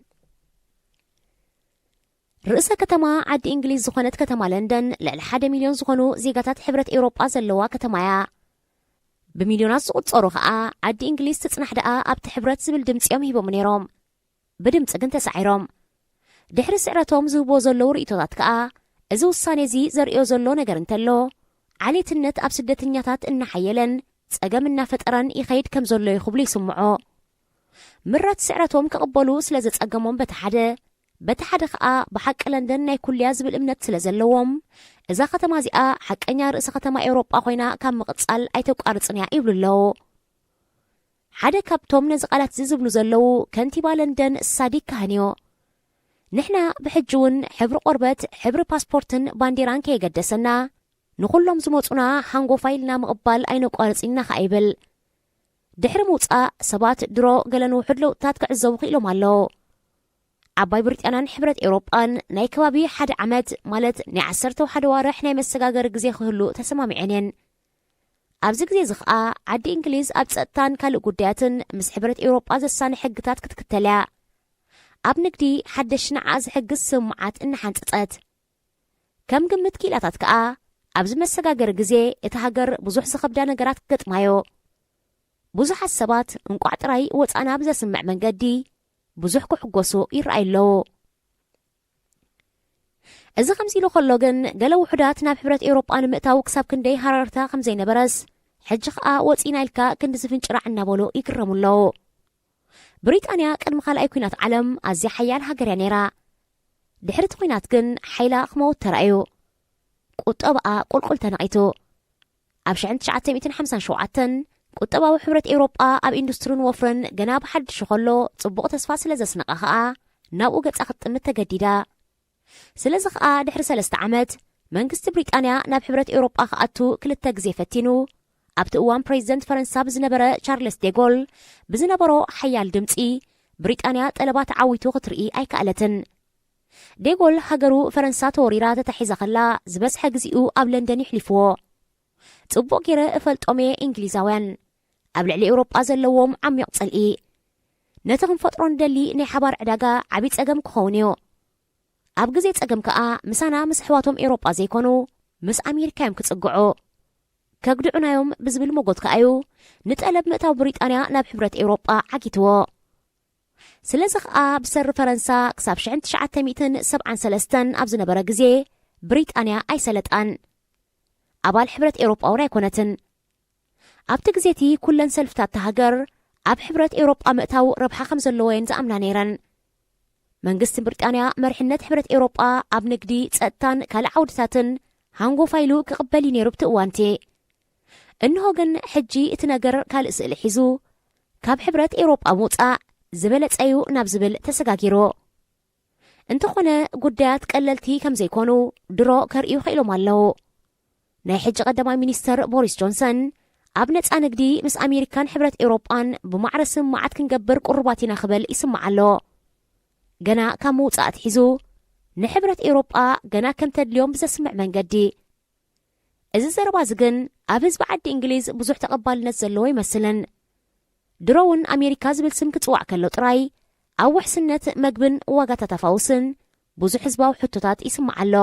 ርእሰ ከተማ ዓዲ እንግሊዝ ዝኾነት ከተማ ለንደን፣ ልዕሊ ሓደ ሚልዮን ዝኾኑ ዜጋታት ሕብረት ኤውሮጳ ዘለዋ ከተማ እያ። ብሚልዮናት ዝቑጸሩ ኸኣ፣ ዓዲ እንግሊዝ ትጽናሕ ደኣ ኣብቲ ሕብረት ዝብል ድምጺ እዮም ሂቦም ነይሮም። ብድምጺ ግን ተሳዒሮም። ድሕሪ ስዕረቶም ዝህብዎ ዘለዉ ርእይቶታት ከኣ፣ እዚ ውሳኔ እዚ ዘርእዮ ዘሎ ነገር እንተሎ፣ ዓሌትነት ኣብ ስደተኛታት እናሓየለን ጸገም እናፈጠረን ይኸይድ ከም ዘሎ እዩ ክብሉ ይስምዑ። ምረት ስዕረቶም ክቕበሉ ስለ ዘጸገሞም በቲ ሓደ፣ በቲ ሓደ ከኣ ብሓቂ ለንደን ናይ ኩልያ ዝብል እምነት ስለ ዘለዎም፣ እዛ ከተማ እዚኣ ሓቀኛ ርእሰ ከተማ ኤውሮጳ ኮይና ካብ ምቕጻል ኣይተቋርጽን እያ ይብሉ ኣለዉ። ሓደ ካብቶም ነዚ ቃላት እዚ ዝብሉ ዘለዉ ከንቲባ ለንደን ሳዲቅ ካህን እዩ። ንሕና ብሕጂ እውን ሕብሪ ቆርበት፣ ሕብሪ ፓስፖርትን ባንዴራን ከየገደሰና፣ ንኹሎም ዝመጹና ሃንጎፋይ ኢልና ምቕባል ኣይነቋርጽን ኢና ከኣ ይብል። ድሕሪ ምውጻእ፣ ሰባት ድሮ ገለ ንውሑድ ለውጥታት ክዕዘቡ ክኢሎም ኣለዉ። ዓባይ ብሪጣንያን ሕብረት ኤውሮጳን ናይ ከባቢ ሓደ ዓመት፣ ማለት ናይ ዓሰርተ ሓደ ዋርሕ ናይ መሰጋገሪ ግዜ ክህሉ ተሰማሚዐን እየን። ኣብዚ ግዜ እዚ ኸኣ፣ ዓዲ እንግሊዝ ኣብ ጸጥታን ካልእ ጉዳያትን ምስ ሕብረት ኤውሮጳ ዘሳኒ ሕግታት ክትክተል እያ። ኣብ ንግዲ፣ ሓደሽ ንዓኣ ዝሕግዝ ስምምዓት እናሓንጸጸት። ከም ግምት ክኢላታት ከኣ፣ ኣብዚ መሰጋገሪ ግዜ እታ ሃገር ብዙሕ ዝኸብዳ ነገራት ክገጥማዮ። ብዙሓት ሰባት እንቋዕ ጥራይ ወጻና ብዘስምዕ መንገዲ ብዙሕ ክሕጎሱ ይረኣዩ ኣለዉ። እዚ ከምዚ ኢሉ ከሎ ግን፣ ገለ ውሑዳት ናብ ሕብረት ኤውሮጳ ንምእታው ክሳብ ክንደይ ሃረርታ ከም ዘይነበረስ፣ ሕጂ ኸኣ ወጺና ኢልካ ክንዲ ዝፍንጭራዕ እናበሉ ይግረሙ ኣለዉ። ብሪጣንያ ቅድሚ ካልኣይ ኲናት ዓለም ኣዝያ ሓያል ሃገር እያ ነይራ። ድሕሪ እቲ ኲናት ግን ሓይላ ክመውት ተራእዩ። ቁጠባኣ ቁልቁል ተነቒቱ። ኣብ ሽሕን ትሽዓተ ሚእትን ሓምሳን ሸውዓተን ቁጠባዊ ሕብረት ኤውሮጳ ኣብ ኢንዱስትርን ወፍርን ገና ብሓድሹ ከሎ ጽቡቕ ተስፋ ስለ ዘስነቓ ኸኣ ናብኡ ገጻ ክትጥምት ተገዲዳ። ስለዚ ኸኣ ድሕሪ ሰለስተ ዓመት መንግስቲ ብሪጣንያ ናብ ሕብረት ኤውሮጳ ክኣቱ ክልተ ግዜ ፈቲኑ። ኣብቲ እዋን ፕሬዚደንት ፈረንሳ ብዝነበረ ቻርለስ ዴጎል ብዝነበሮ ሓያል ድምጺ ብሪጣንያ ጠለባ ተዓዊቱ ክትርኢ ኣይከኣለትን። ዴጎል ሃገሩ ፈረንሳ ተወሪራ ተታሒዛ ከላ ዝበዝሐ ግዜኡ ኣብ ለንደን የሕሊፍዎ። ጽቡቕ ገይረ እፈልጦም እየ እንግሊዛውያን፣ ኣብ ልዕሊ ኤውሮጳ ዘለዎም ዓሚቕ ጽልኢ። ነቲ ክንፈጥሮ ንደሊ ናይ ሓባር ዕዳጋ ዓቢ ጸገም ክኸውን እዩ። ኣብ ግዜ ጸገም ከኣ ምሳና ምስ ኣሕዋቶም ኤውሮጳ ዘይኮኑ ምስ ኣሜሪካ እዮም ክጽግዑ። ከግድዑናዮም ብዝብል መጎት ከኣ እዩ ንጠለብ ምእታው ብሪጣንያ ናብ ሕብረት ኤውሮጳ ዓጊትዎ። ስለዚ ኸኣ ብሰሪ ፈረንሳ ክሳብ ሽሕን ትሽዓተ ሚእትን ሰብዓን ሰለስተን ኣብ ዝነበረ ግዜ ብሪጣንያ ኣይሰለጣን። ኣባል ሕብረት ኤውሮጳ እውን ኣይኮነትን። ኣብቲ ግዜ እቲ ኩለን ሰልፍታት እታ ሃገር ኣብ ሕብረት ኤውሮጳ ምእታው ረብሓ ከም ዘለዎ እየን ዝኣምና ነይረን። መንግስቲ ብሪጣንያ መሪሕነት ሕብረት ኤውሮጳ ኣብ ንግዲ፣ ጸጥታን ካልእ ዓውድታትን ሃንጎፋ ኢሉ ክቕበል እዩ ነይሩ ኣብቲ እዋን እቲ። እንሆ ግን ሕጂ እቲ ነገር ካልእ ስእሊ ሒዙ፣ ካብ ሕብረት ኤውሮጳ ምውጻእ ዝበለጸ እዩ ናብ ዝብል ተሰጋጊሩ። እንተኾነ ጉዳያት ቀለልቲ ከም ዘይኮኑ ድሮ ከርእዩ ክኢሎም ኣለዉ። ናይ ሕጂ ቀዳማይ ሚኒስተር ቦሪስ ጆንሰን ኣብ ነጻ ንግዲ ምስ ኣሜሪካን ሕብረት ኤውሮጳን ብማዕረ ስምምዓት ክንገብር ቅሩባት ኢና ክብል ይስማዕ ኣሎ። ገና ካብ ምውጻእ ኣትሒዙ ንሕብረት ኤውሮጳ ገና ከም ተድልዮም ብዘስምዕ መንገዲ። እዚ ዘረባ እዚ ግን ኣብ ህዝቢ ዓዲ እንግሊዝ ብዙሕ ተቐባልነት ዘለዎ ኣይመስልን። ድሮ እውን ኣሜሪካ ዝብል ስም ክጽዋዕ ከሎ ጥራይ ኣብ ውሕስነት መግብን ዋጋታት ኣፋውስን ብዙሕ ህዝባዊ ሕቶታት ይስማዕ ኣሎ።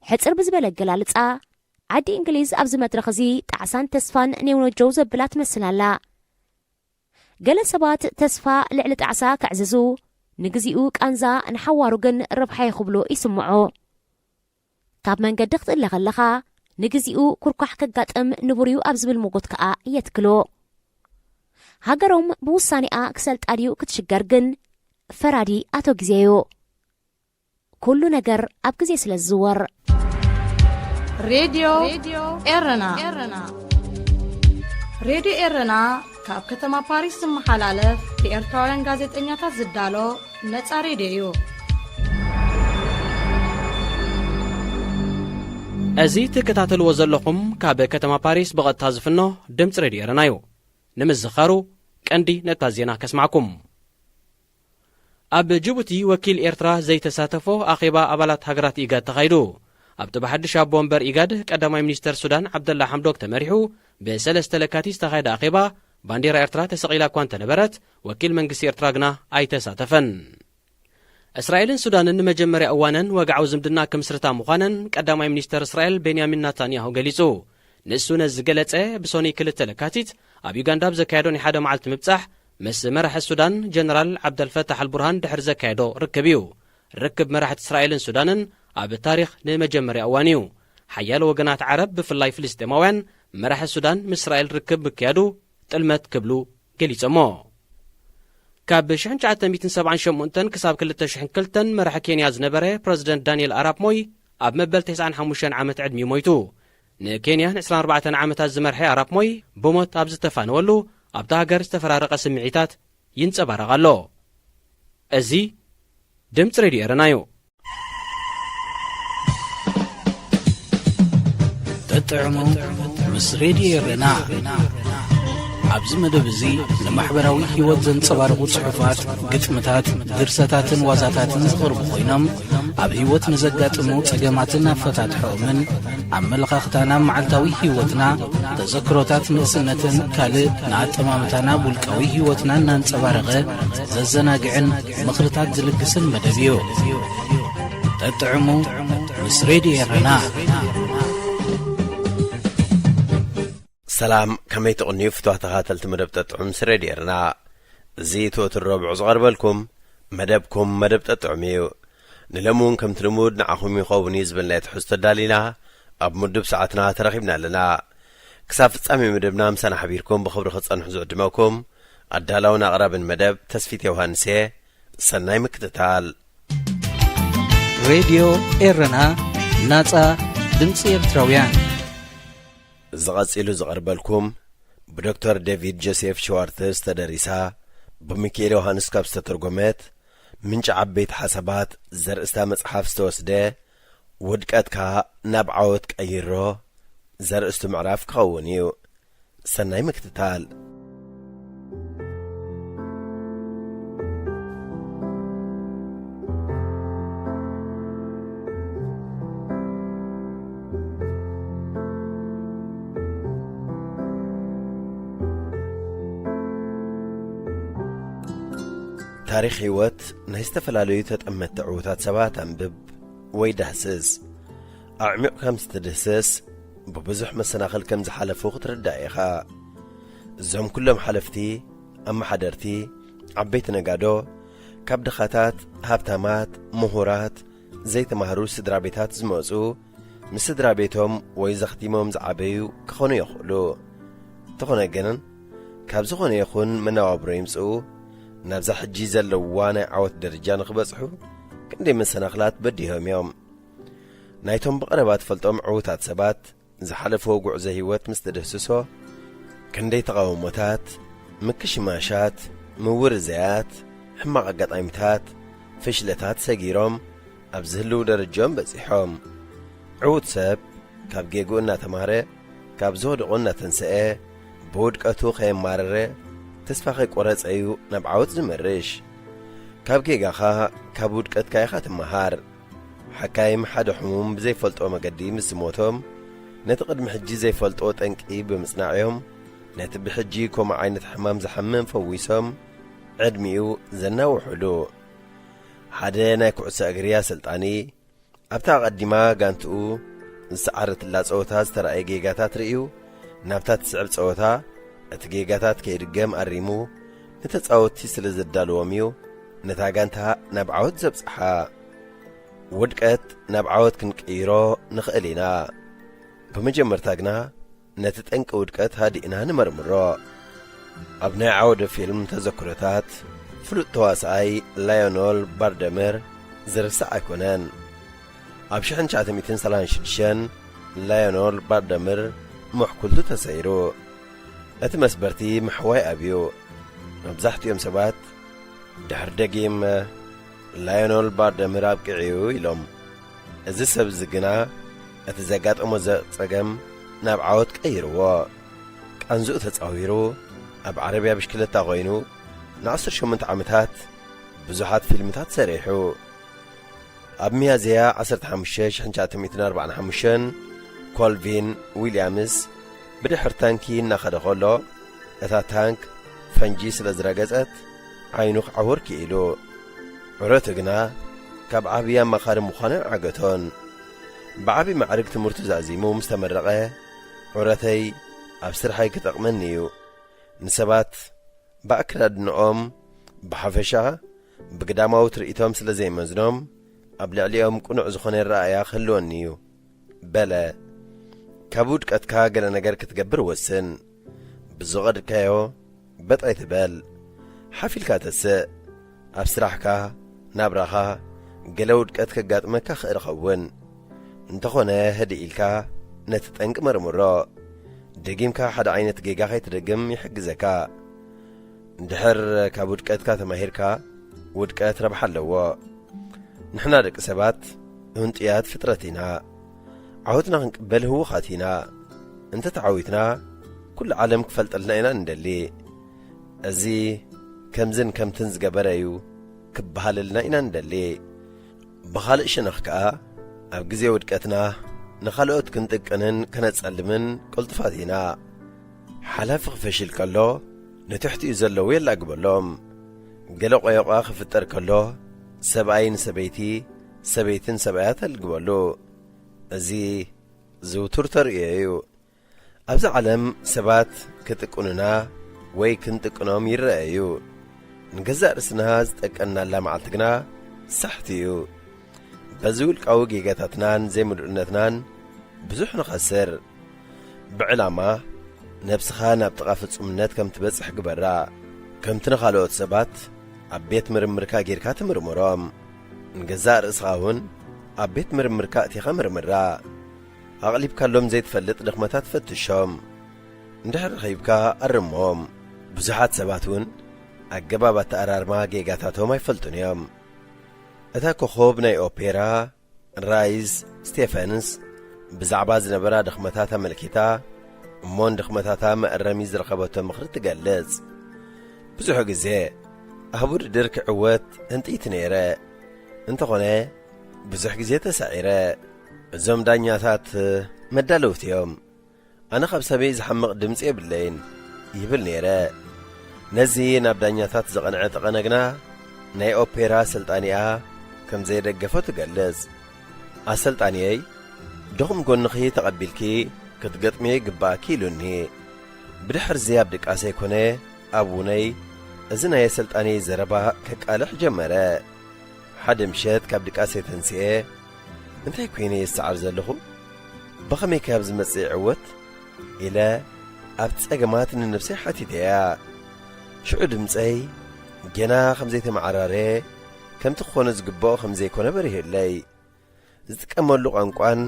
ሕጽር ብዝበለ ኣገላልጻ፣ ዓዲ እንግሊዝ ኣብዚ መድረኽ እዚ ጣዕሳን ተስፋን ኔውነጀው ዘብላ ትመስል ኣላ። ገለ ሰባት ተስፋ ልዕሊ ጣዕሳ ከዕዝዙ፣ ንግዚኡ ቃንዛ ንሓዋሩ ግን ረብሓ እዩ ክብሉ ይስምዑ። ካብ መንገዲ ክትእለ ከለኻ ንግዚኡ ኩርኳሕ ከጋጥም ንቡር እዩ ኣብ ዝብል ሞጎት ከኣ የትክሉ። ሃገሮም ብውሳኔኣ ክሰልጣ ድዩ ክትሽገር ግን ፈራዲ ኣቶ ግዜ እዩ። ኩሉ ነገር ኣብ ግዜ ስለ ዝዝወር። ሬድዮ ኤረና። ሬድዮ ኤረና ካብ ከተማ ፓሪስ ዝመሓላለፍ ብኤርትራውያን ጋዜጠኛታት ዝዳሎ ነጻ ሬድዮ እዩ። እዚ ትከታተልዎ ዘለኹም ካብ ከተማ ፓሪስ ብቐጥታ ዝፍኖ ድምፂ ሬድዮ ኤረና እዩ። ንምዝኻሩ ቀንዲ ነጥብታት ዜና ከስማዕኩም። ኣብ ጅቡቲ ወኪል ኤርትራ ዘይተሳተፎ ኣኼባ ኣባላት ሃገራት ኢጋድ ተኻይዱ። ኣብቲ ብሓድሽ ኣቦ ወንበር ኢጋድ ቀዳማይ ሚኒስተር ሱዳን ዓብደላ ሓምዶክ ተመሪሑ ብሰለስተ ለካቲት ዝተኻየደ ኣኼባ ባንዴራ ኤርትራ ተሰቒላ እኳ እንተነበረት ወኪል መንግስቲ ኤርትራ ግና ኣይተሳተፈን። እስራኤልን ሱዳንን ንመጀመርያ እዋነን ወግዓዊ ዝምድና ክምስርታ ምዃነን ቀዳማይ ሚኒስተር እስራኤል ቤንያሚን ናታንያሁ ገሊጹ። ንሱ ነዚ ዝገለጸ ብሶኒ ክልተ ለካቲት ኣብ ዩጋንዳ ኣብ ዘካየዶ ናይ ሓደ መዓልቲ ምብጻሕ ምስ መራሒ ሱዳን ጀነራል ዓብደልፈታሕ ኣልቡርሃን ድሕሪ ዘካየዶ ርክብ እዩ። ርክብ መራሕቲ እስራኤልን ሱዳንን ኣብ ታሪኽ ንመጀመርያ እዋን እዩ። ሓያሎ ወገናት ዓረብ ብፍላይ ፍልስጤማውያን መራሒ ሱዳን ምስ እስራኤል ርክብ ምክያዱ ጥልመት ክብሉ ገሊጾሞ። ካብ ሽሕን ትሽዓተ ሚእትን ሰብዓን ሸሞንተን ክሳብ ክልተ ሽሕን ክልተን መራሒ ኬንያ ዝነበረ ፕረዚደንት ዳንኤል ኣራፕ ሞይ ኣብ መበል ተስዓን ሓሙሽተን ዓመት ዕድሚኡ ሞይቱ። ንኬንያ ንዕስራን ኣርባዕተን ዓመታት ዝመርሐ ኣራፕ ሞይ ብሞት ኣብ ዝተፋነወሉ ኣብታ ሃገር ዝተፈራረቐ ስምዒታት ይንጸባረቕ ኣሎ። እዚ ድምፂ ሬድዮ ኤረና እዩ። ተጥዕሙ ምስ ሬድዮ ኤረና። ኣብዚ መደብ እዚ ንማሕበራዊ ህይወት ዘንጸባርቑ ጽሑፋት፣ ግጥምታት፣ ድርሰታትን ዋዛታትን ዝቐርቡ ኮይኖም ኣብ ህይወት ንዘጋጥሙ ጸገማትን ኣፈታትሖኦምን፣ ኣመለኻኽታና ኣብ መዓልታዊ ህይወትና፣ ተዘክሮታት ንእስነትን ካልእ ንኣጠማምታና ኣብ ውልቃዊ ህይወትና እናንጸባረቐ ዘዘናግዕን ምኽርታት ዝልግስን መደብ እዩ። ተጥዕሙ ምስ ሬድዮ ኤረና። ሰላም፣ ከመይ ትቕንዩ ፍትዋት ተኸታተልቲ መደብ ጠጥዑም ምስ ሬድዮ ኤረና? እዚ ትወትር ረቡዕ ዝቐርበልኩም መደብኩም መደብ ጠጥዑም እዩ። ንሎሚ እውን ከምቲ ልሙድ ንዓኹም ይኸውን እዩ ዝበልናዮ ትሕዝቶ ኣዳሊና ኣብ ምዱብ ሰዓትና ተረኺብና ኣለና። ክሳብ ፍጻሜ መደብና ምሳና ሓቢርኩም ብኽብሪ ክትጸንሑ ዝዕድመኩም ኣዳላውን ኣቕራብን መደብ ተስፊት ዮሃንስ እየ። ሰናይ ምክትታል። ሬድዮ ኤረና፣ ናጻ ድምጺ ኤርትራውያን። እዚ ቀጺሉ ዝቐርበልኩም ብዶክተር ዴቪድ ጆሴፍ ሽዋርትዝ ተደሪሳ፣ ብሚካኤል ዮሃንስ ካብ ዝተተርጎመት፣ ምንጪ ዓበይቲ ሓሳባት ዘርእስታ መጽሓፍ ዝተወስደ፣ ውድቀትካ ናብ ዓወት ቀይሮ ዘርእስቱ ምዕራፍ ክኸውን እዩ። ሰናይ ምክትታል። ታሪኽ ህይወት ናይ ዝተፈላለዩ ተጠመትቲ ዕዉታት ሰባት ኣንብብ ወይ ዳህስስ። ኣዕሚቑ ከም ዝትድህስስ፣ ብብዙሕ መሰናኽል ከም ዝሓለፉ ክትርዳእ ኢኻ። እዞም ኩሎም ሓለፍቲ፣ ኣመሓደርቲ፣ ዓበይቲ ነጋዶ፣ ካብ ድኻታት፣ ሃብታማት፣ ምሁራት፣ ዘይተማህሩ ስድራ ቤታት ዝመጹ፣ ምስ ስድራ ቤቶም ወይ ዘኽቲሞም ዝዓበዩ ክኾኑ ይኽእሉ። እንተኾነ ግን፣ ካብ ዝኾነ ይኹን መነባብሮ ይምጽኡ፣ ናብዛ ሕጂ ዘለውዋ ናይ ዓወት ደረጃ ንኽበጽሑ፣ ክንደይ መሰናኽላት በዲሆም እዮም። ናይቶም ብቐረባ ትፈልጦም ዕዉታት ሰባት ዝሓለፍዎ ጉዕዞ ህይወት ምስ ትድህስሶ፣ ክንደይ ተቓውሞታት፣ ምክሽማሻት፣ ምውርዛያት፣ ሕማቕ ኣጋጣሚታት፣ ፍሽለታት ሰጊሮም ኣብዚ ህልው ደረጃኦም በጺሖም። ዕዉት ሰብ ካብ ጌግኡ እናተማህረ፣ ካብ ዝወደቖ እናተንስአ፣ ብውድቀቱ ከየማረረ፣ ተስፋ ከይቆረጸ እዩ ናብ ዓወት ዝመርሽ። ካብ ጌጋኻ፣ ካብ ውድቀትካ ኢኻ ትመሃር። ሓካይም ሓደ ሕሙም ብዘይፈልጦ መገዲ ምስ ዝሞቶም፣ ነቲ ቅድሚ ሕጂ ዘይፈልጦ ጠንቂ ብምጽናዕዮም፣ ነቲ ብሕጂ ከምኡ ዓይነት ሕማም ዝሓምም ፈዊሶም፣ ዕድሚኡ ዘናውሑሉ። ሓደ ናይ ኩዕሶ እግሪ ኣሰልጣኒ፣ ኣብታ ኣቐዲማ ጋንትኡ ዝሰዓረትላ ጸወታ ዝተራእየ ጌጋታት ርእዩ፣ ናብታ ትስዕብ ጸወታ እቲ ጌጋታት ከይድገም ኣሪሙ፣ ንተጻወትቲ ስለ ዘዳለዎም እዩ ነታ ጋንታ ናብ ዓወት ዘብጽሓ። ውድቀት ናብ ዓወት ክንቅይሮ ንኽእል ኢና። ብመጀመርታ ግና፣ ነቲ ጠንቂ ውድቀት ሃዲእና ንመርምሮ። ኣብ ናይ ዓወደ ፊልም ተዘክሮታት፣ ፍሉጥ ተዋስኣይ ላዮኖል ባርደምር ዝርሳዕ ኣይኮነን። ኣብ ሽሕን ትሽዓተ ሚእትን ሰላሳን ሽዱሽተን ላዮኖል ባርደምር ምሕኩልቱ ተሰይሩ። እቲ መስበርቲ ምሕዋይ ኣብዩ። መብዛሕትኦም ሰባት ድሕሪ ደጊም ላዮኖል ባርደምር ኣብቂዑ ኢሎም። እዚ ሰብ እዚ ግና እቲ ዘጋጠሞ ዘ-፣ ጸገም ናብ ዓወት ቀይርዎ። ቃንዝኡ ተጻዊሩ ኣብ ዓረብያ ብሽክለታ ኮይኑ ንዓሰርተ ሸሞንተ ዓመታት ብዙሓት ፊልምታት ሰሪሑ። ኣብ ሚያዝያ ዓሰርተ ሓሙሽተ ሽሕን ትሽዓተ ሚእትን ኣርባዓን ሓሙሽተን ኮልቪን ዊልያምስ ብድሕር ታንኪ እናኸደ ከሎ፣ እታ ታንክ ፈንጂ ስለ ዝረገጸት ዓይኑ ክዓውር ክኢሉ። ዑረቱ ግና ካብ ዓቢ ኣማኻሪ ምዃኑ ኣይዓገቶን። ብዓቢ ማዕርግ ትምህርቱ ዛዚሙ ምስ ተመረቐ፣ ዑረተይ ኣብ ስርሐይ ክጠቕመኒ እዩ። ንሰባት ብኣከዳድንኦም፣ ብሓፈሻ ብግዳማዊ ትርኢቶም ስለ ዘይመዝኖም፣ ኣብ ልዕሊኦም ቅኑዕ ዝኾነ ኣረኣእያ ክህልወኒ እዩ በለ። ካብ ውድቀትካ ገለ ነገር ክትገብር ወስን። ብዝቐድካዮ በጥ ኣይትበል። ሓፍ ኢልካ ተስእ። ኣብ ስራሕካ፣ ናብራኻ፣ ገለ ውድቀት ከጋጥመካ ክእል ኸውን። እንተኾነ ህድእ ኢልካ ነቲ ጠንቂ መርምሮ። ደጊምካ ሓደ ዓይነት ጌጋ ከይትደግም ይሕግዘካ። እንድሕር ካብ ውድቀትካ ተማሂርካ፣ ውድቀት ረብሓ ኣለዎ። ንሕና ደቂ ሰባት ህንጡያት ፍጥረት ኢና። ዓወትና ክንቅበል ህዉኻት ኢና። እንተ ተዓዊትና፣ ኩሉ ዓለም ክፈልጠልና ኢና ንደሊ። እዚ ከምዝን ከምትን ዝገበረ እዩ ክበሃለልና ኢና ንደሊ። ብኻልእ ሸነኽ ከኣ፣ ኣብ ግዜ ውድቀትና ንኻልኦት ክንጥቅንን ከነጸልምን ቅልጡፋት ኢና። ሓላፊ ክፈሽል ከሎ፣ ንትሕቲኡ ዘለዉ የላግበሎም። ገለ ቆዮቋ ክፍጠር ከሎ፣ ሰብኣይ ንሰበይቲ፣ ሰበይቲ ንሰብኣያ ተልግበሉ። እዚ ዝውቱር ተርእዮ እዩ። ኣብዚ ዓለም ሰባት ክጥቅኑና ወይ ክንጥቅኖም ይረኣዩ። ንገዛእ ርእስና ዝጠቀንናላ መዓልቲ ግና ሳሕቲ እዩ። በዚ ውልቃዊ ጌጋታትናን ዘይምሉእነትናን ብዙሕ ንኸስር። ብዕላማ ነብስኻ ናብ ጥቓ ፍጹምነት ከም ትበጽሕ ግበራ። ከምቲ ንኻልኦት ሰባት ኣብ ቤት ምርምርካ ጌርካ ትምርምሮም፣ ንገዛእ ርእስኻ እውን ኣብ ቤት ምርምርካ ኣእቲኻ ምርምራ። ኣቕሊብካሎም ዘይትፈልጥ ድኽመታት ፈትሾም። እንድሕር ረኺብካ ኣርሞም። ብዙሓት ሰባት እውን ኣገባብ ኣተኣራርማ ጌጋታቶም ኣይፈልጡን እዮም። እታ ኮኾብ ናይ ኦፔራ ራይዝ ስቴፈንስ ብዛዕባ ዝነበራ ድኽመታት ኣመልኪታ እሞ ንድኽመታታ መእረሚ ዝረኸበቶ ምኽሪ ትገልጽ። ብዙሕ ግዜ ኣብ ውድድር ክዕወት ህንጥይቲ ነይረ። እንተኾነ ብዙሕ ግዜ ተሳዒረ። እዞም ዳኛታት መዳለውቲ እዮም። ኣነ ካብ ሰበይ ዝሓምቕ ድምጺ የብለይን ይብል ነይረ። ነዚ ናብ ዳኛታት ዘቐንዐ ጠቐነ ግና ናይ ኦፔራ ኣሰልጣኒኣ ከም ዘየደገፎ ትገልጽ። ኣሰልጣኒየይ ድኹም ጎንኺ ተቐቢልኪ ክትገጥምዮ ይግባኣኪ ኢሉኒ። ብድሕርዚ ኣብ ድቃሰይ ኮነ ኣብ ውነይ እዚ ናይ ኣሰልጣኒየይ ዘረባ ከቃልሕ ጀመረ። ሓደ ምሸት ካብ ድቃሰይ ተንስኤ እንታይ ኮይነ ይሰዓር ዘለኹ? ብኸመይ ካብ ዝመጽእ ይዕወት? ኢለ ኣብ ጸገማት ንነብሰይ ሓቲተያ። ሽዑ ድምጸይ ጌና ከም ዘይተመዓራረየ፣ ከምቲ ክኾነ ዝግብኦ ከም ዘይኮነ በሪህለይ። ዝጥቀመሉ ቋንቋን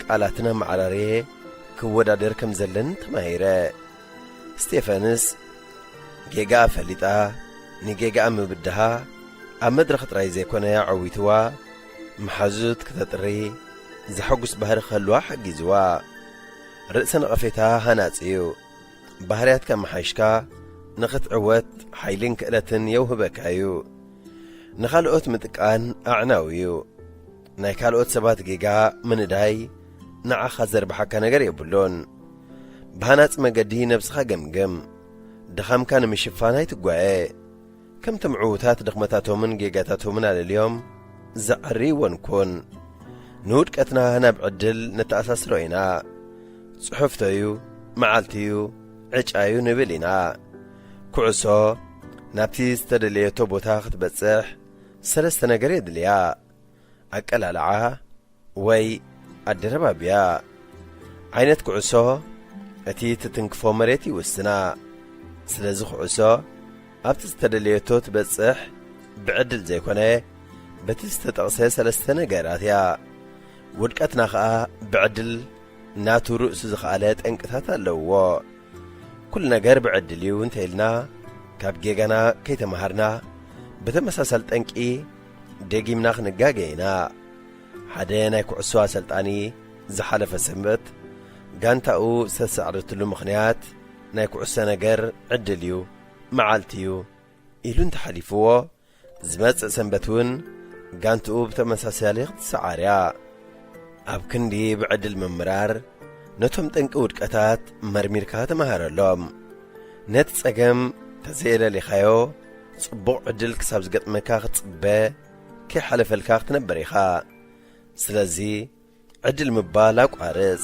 ቃላትን ኣመዓራርየ ክወዳደር ከም ዘለኒ ተማሂረ። ስቴፈንስ ጌጋኣ ፈሊጣ፣ ንጌጋኣ ምብድሃ ኣብ መድረኽ ጥራይ ዘይኮነ ኣዐዊትዋ፣ መሓዙት ክተጥሪ ዘሐጉስ ባህሪ ክህልዋ ሓጊዝዋ። ርእሰ ነቐፌታ ሃናጺ እዩ። ባህርያትካ መሓይሽካ ንኽትዕወት ሓይልን ክእለትን የውህበካ እዩ። ንኻልኦት ምጥቃን ኣዕናዊ እዩ። ናይ ካልኦት ሰባት ጌጋ ምንዳይ ንዓኻ ዘርብሓካ ነገር የብሉን። ብሃናጺ መገዲ ነብስኻ ገምግም። ድኻምካ ንምሽፋን ኣይትጓየ። ከምቶም ዕዉታት ድኽመታቶምን ጌጋታቶምን ኣለልዮም ዝዓርይዎን ኩን። ንውድቀትና ናብ ዕድል ነተኣሳስሮ ኢና። ጽሑፍቶዩ፣ መዓልቲዩ፣ ዕጫዩ ንብል ኢና። ኩዕሶ ናብቲ ዝተደለየቶ ቦታ ክትበጽሕ ሰለስተ ነገር የድልያ። ኣቀላልዓ ወይ ኣደረባብያ። ዓይነት ኩዕሶ እቲ ትትንክፎ መሬት ይውስና። ስለዚ ኩዕሶ ኣብቲ ዝተደለየቶ ትበጽሕ ብዕድል ዘይኮነ በቲ ዝተጠቕሰ ሰለስተ ነገራት እያ። ውድቀትና ኸኣ ብዕድል ናቱ ርእሱ ዝኸኣለ ጠንቅታት ኣለውዎ። ኩሉ ነገር ብዕድል እዩ እንተ ኢልና፣ ካብ ጌጋና ከይተማሃርና፣ ብተመሳሳሊ ጠንቂ ደጊምና ክንጋገ ኢና። ሓደ ናይ ኩዕሶ ኣሰልጣኒ ዝሓለፈ ሰንበት፣ ጋንታኡ ዝተሳዕረትሉ ምኽንያት፣ ናይ ኩዕሶ ነገር ዕድል እዩ፣ መዓልቲ እዩ ኢሉ እንተሓሊፍዎ፣ ዝመጽእ ሰንበት እውን ጋንትኡ ብተመሳሳሊ ክትሰዓር እያ። ኣብ ክንዲ ብዕድል ምምራር፣ ነቶም ጠንቂ ውድቀታት መርሚርካ ተመሃረሎም። ነቲ ጸገም ተዘየለሊኻዮ፣ ጽቡቕ ዕድል ክሳብ ዝገጥመካ ክትጽበ፣ ከይሓለፈልካ ክትነብር ኢኻ። ስለዚ፣ ዕድል ምባል ኣቋርጽ።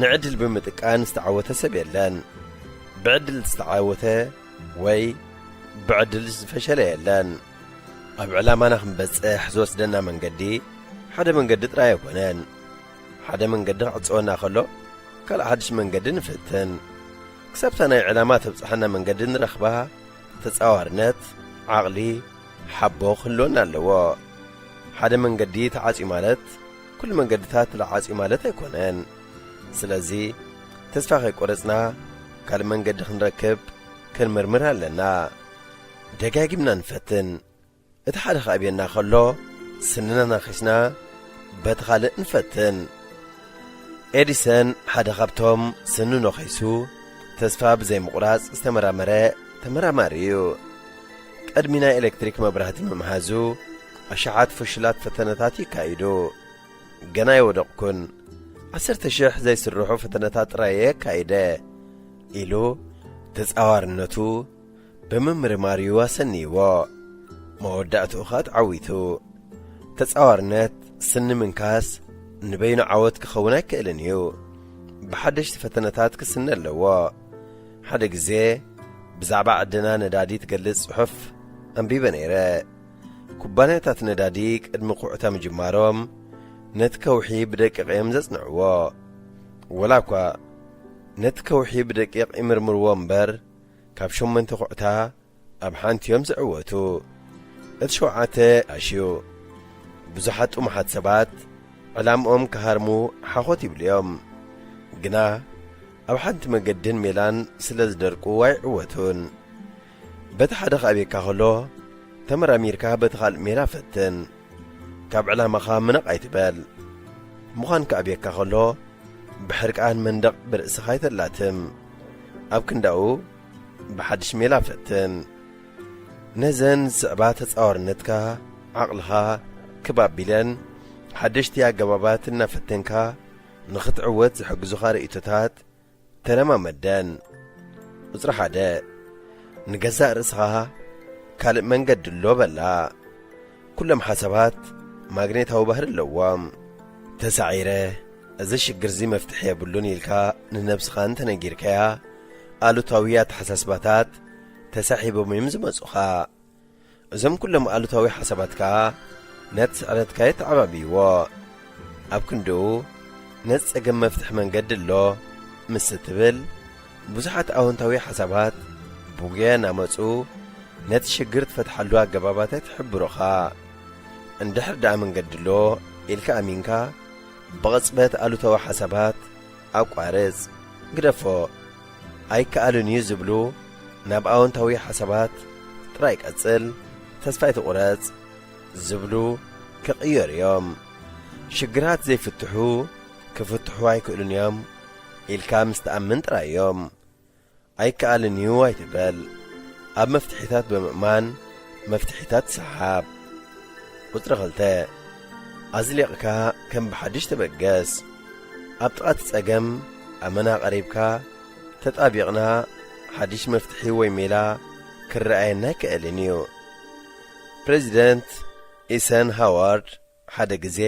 ንዕድል ብምጥቃን ዝተዓወተ ሰብ የለን። ብዕድል ዝተዓወተ ወይ ብዕድል ዝፈሸለ የለን። ኣብ ዕላማና ክንበጽሕ ዝወስደና መንገዲ ሓደ መንገዲ ጥራይ ኣይኮነን። ሓደ መንገዲ ክዕጸወና ከሎ፣ ካልእ ሓድሽ መንገዲ ንፍትን። ክሳብታ ናይ ዕላማ ተብጽሓና መንገዲ ንረኽባ ተጻዋርነት፣ ዓቕሊ፣ ሓቦ ክህልወና ኣለዎ። ሓደ መንገዲ ተዓጽዩ ማለት፣ ኩሉ መንገድታት ተዓጽዩ ማለት ኣይኮነን። ስለዚ፣ ተስፋ ከይቆረጽና፣ ካልእ መንገዲ ክንረክብ ክንምርምር ኣለና። ደጋጊምና ንፈትን። እቲ ሓደ ክኣብየና ከሎ፣ ስንና ነኺስና፣ በቲ ካልእ ንፈትን። ኤዲሰን ሓደ ካብቶም ስኑ ነኺሱ፣ ተስፋ ብዘይምቑራጽ ዝተመራመረ ተመራማሪ እዩ። ቅድሚ ናይ ኤሌክትሪክ መብራህቲ ምምሃዙ፣ ኣሽሓት ፍሹላት ፈተነታት ይካይዱ። ገና ኣይወደቕኩን። ዓሰርተ ሽሕ ዘይስርሑ ፈተነታት ጥራይ እየ ኣካይደ፣ ኢሉ ተጻዋርነቱ ብምምርማር እዩ ኣሰንይዎ። መወዳእትኡ ኸኣ ተዓዊቱ። ተጻዋርነት ስኒ ምንካስ ንበይኑ ዓወት ክኸውን ኣይክእልን እዩ። ብሓደሽቲ ፈተነታት ክስነ ኣለዎ። ሓደ ግዜ ብዛዕባ ዕድና ነዳዲ ትገልጽ ጽሑፍ ኣንቢበ ነይረ። ኩባንያታት ነዳዲ ቅድሚ ኩዕታ ምጅማሮም ነቲ ከውሒ ብደቂቕ እዮም ዘጽንዕዎ። ወላ እኳ ነቲ ከውሒ ብደቂቕ ይምርምርዎ እምበር፣ ካብ ሸሞንተ ኩዕታ ኣብ ሓንቲ እዮም ዝዕወቱ። እቲ ሸውዓተ ኣሽዩ። ብዙሓት ጥሙሓት ሰባት ዕላምኦም ክሃርሙ ሓኾት ይብሉ እዮም። ግና ኣብ ሓንቲ መገድን ሜላን ስለ ዝደርቁ ኣይዕወቱን። በቲ ሓደ ክኣብየካ ከሎ፣ ተመራሚርካ በቲ ካልእ ሜላ ፈትን። ካብ ዕላማኻ ምነቕ ኣይትበል። ምዃን ክኣብየካ ከሎ፣ ብሕርቃን መንደቕ ብርእስኻ ኣይተላትም። ኣብ ክንዳኡ፣ ብሓድሽ ሜላ ፈትን። ነዘን ዝስዕባ ተጻዋርነትካ፣ ዓቕልኻ ክብ ኣቢለን፣ ሓደሽቲ ኣገባባት እናፈተንካ ንኽትዕወት ዝሕግዙኻ ርእይቶታት ተለማመደን። ቁጽሪ ሓደ፣ ንገዛእ ርእስኻ ካልእ መንገዲ ኣሎ በላ። ኩሎም ሓሳባት ማግኔታዊ ባህሪ ኣለዎም። ተሳዒረ፣ እዚ ሽግርዚ መፍትሒ የብሉን ኢልካ ንነብስኻ እንተነጊርካያ፣ ኣሉታዊ ኣተሓሳስባታት ተሳሒቦም እዮም ዝመጹኻ። እዞም ኩሎም ኣሉታዊ ሓሳባት ከኣ ነቲ ስዕረትካ የተዓባብይዎ። ኣብ ክንድኡ፣ ነቲ ጸገም መፍትሒ መንገዲ ኣሎ ምስ እትብል፣ ብዙሓት ኣወንታዊ ሓሳባት ብጉያ እናመጹ ነቲ ሽግር ትፈትሓሉ ኣገባባት ኣይትሕብሩኻ። እንድሕር ደኣ መንገዲ ኣሎ ኢልካ ኣሚንካ፣ ብቕጽበት ኣሉታዊ ሓሳባት ኣቋርጽ፣ ግደፎ። ኣይከኣልን እዩ ዝብሉ ናብ ኣወንታዊ ሓሳባት ጥራይ ቀጽል፣ ተስፋ ኣይትቑረጽ ዝብሉ ክቕየሩ እዮም። ሽግራት ዘይፍትሑ ክፍትሑ ኣይክእሉን እዮም ኢልካ ምስ ትኣምን ጥራይ እዮም። ኣይከኣልን እዩ ኣይትበል። ኣብ መፍትሒታት ብምእማን መፍትሒታት ሰሓብ። ቁጽሪ ክልተ፣ ኣዝሊቕካ ከም ብሓድሽ ተበገስ። ኣብ ጥቓ እቲ ጸገም ኣመና ቀሪብካ፣ ተጣቢቕና ሓድሽ መፍትሒ ወይ ሜላ ክረኣየና ኣይክእልን እዩ። ፕሬዚደንት ኢሰን ሃዋርድ ሓደ ግዜ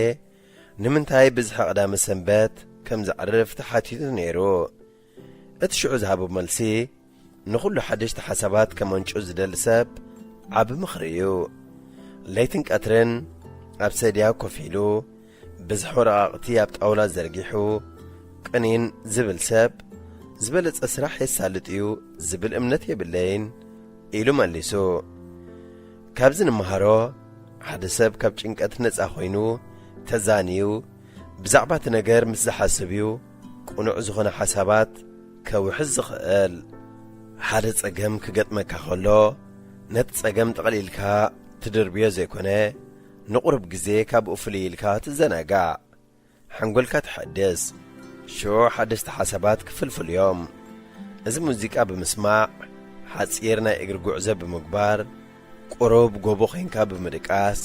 ንምንታይ ብዝሒ ቀዳመ ሰንበት ከም ዘዕርፍ ተሓቲቱ ነይሩ። እቲ ሽዑ ዝሃቦ መልሲ፣ ንኹሉ ሓደሽቲ ሓሳባት ከመንጩ ዝደሊ ሰብ ዓቢ ምኽሪ እዩ። ለይትን ቀትርን ኣብ ሰድያ ኮፍ ኢሉ፣ ብዝሒ ወረቓቕቲ ኣብ ጣውላ ዘርጊሑ፣ ቅኒን ዝብል ሰብ፣ ዝበለጸ ስራሕ የሳልጥ እዩ ዝብል እምነት የብለይን ኢሉ መሊሱ። ካብዚ ንመሃሮ፣ ሓደ ሰብ ካብ ጭንቀት ነጻ ኮይኑ፣ ተዛንዩ፣ ብዛዕባ እቲ ነገር ምስ ዝሓስብ እዩ ቅኑዕ ዝኾነ ሓሳባት ከውሕዝ ዝኽእል። ሓደ ጸገም ክገጥመካ ከሎ፣ ነቲ ጸገም ጠቕሊልካ ትድርብዮ ዘይኮነ፣ ንቑሩብ ግዜ ካብኡ ፍልይ ኢልካ ትዘናጋዕ። ሓንጎልካ ተሐድስ። ሽዑ ሓደስቲ ሓሳባት ክፍልፍሉ እዮም። እዚ ሙዚቃ ብምስማዕ፣ ሓጺር ናይ እግሪ ጉዕዞ ብምግባር፣ ቁሩብ ጎቦ ኾይንካ ብምድቃስ፣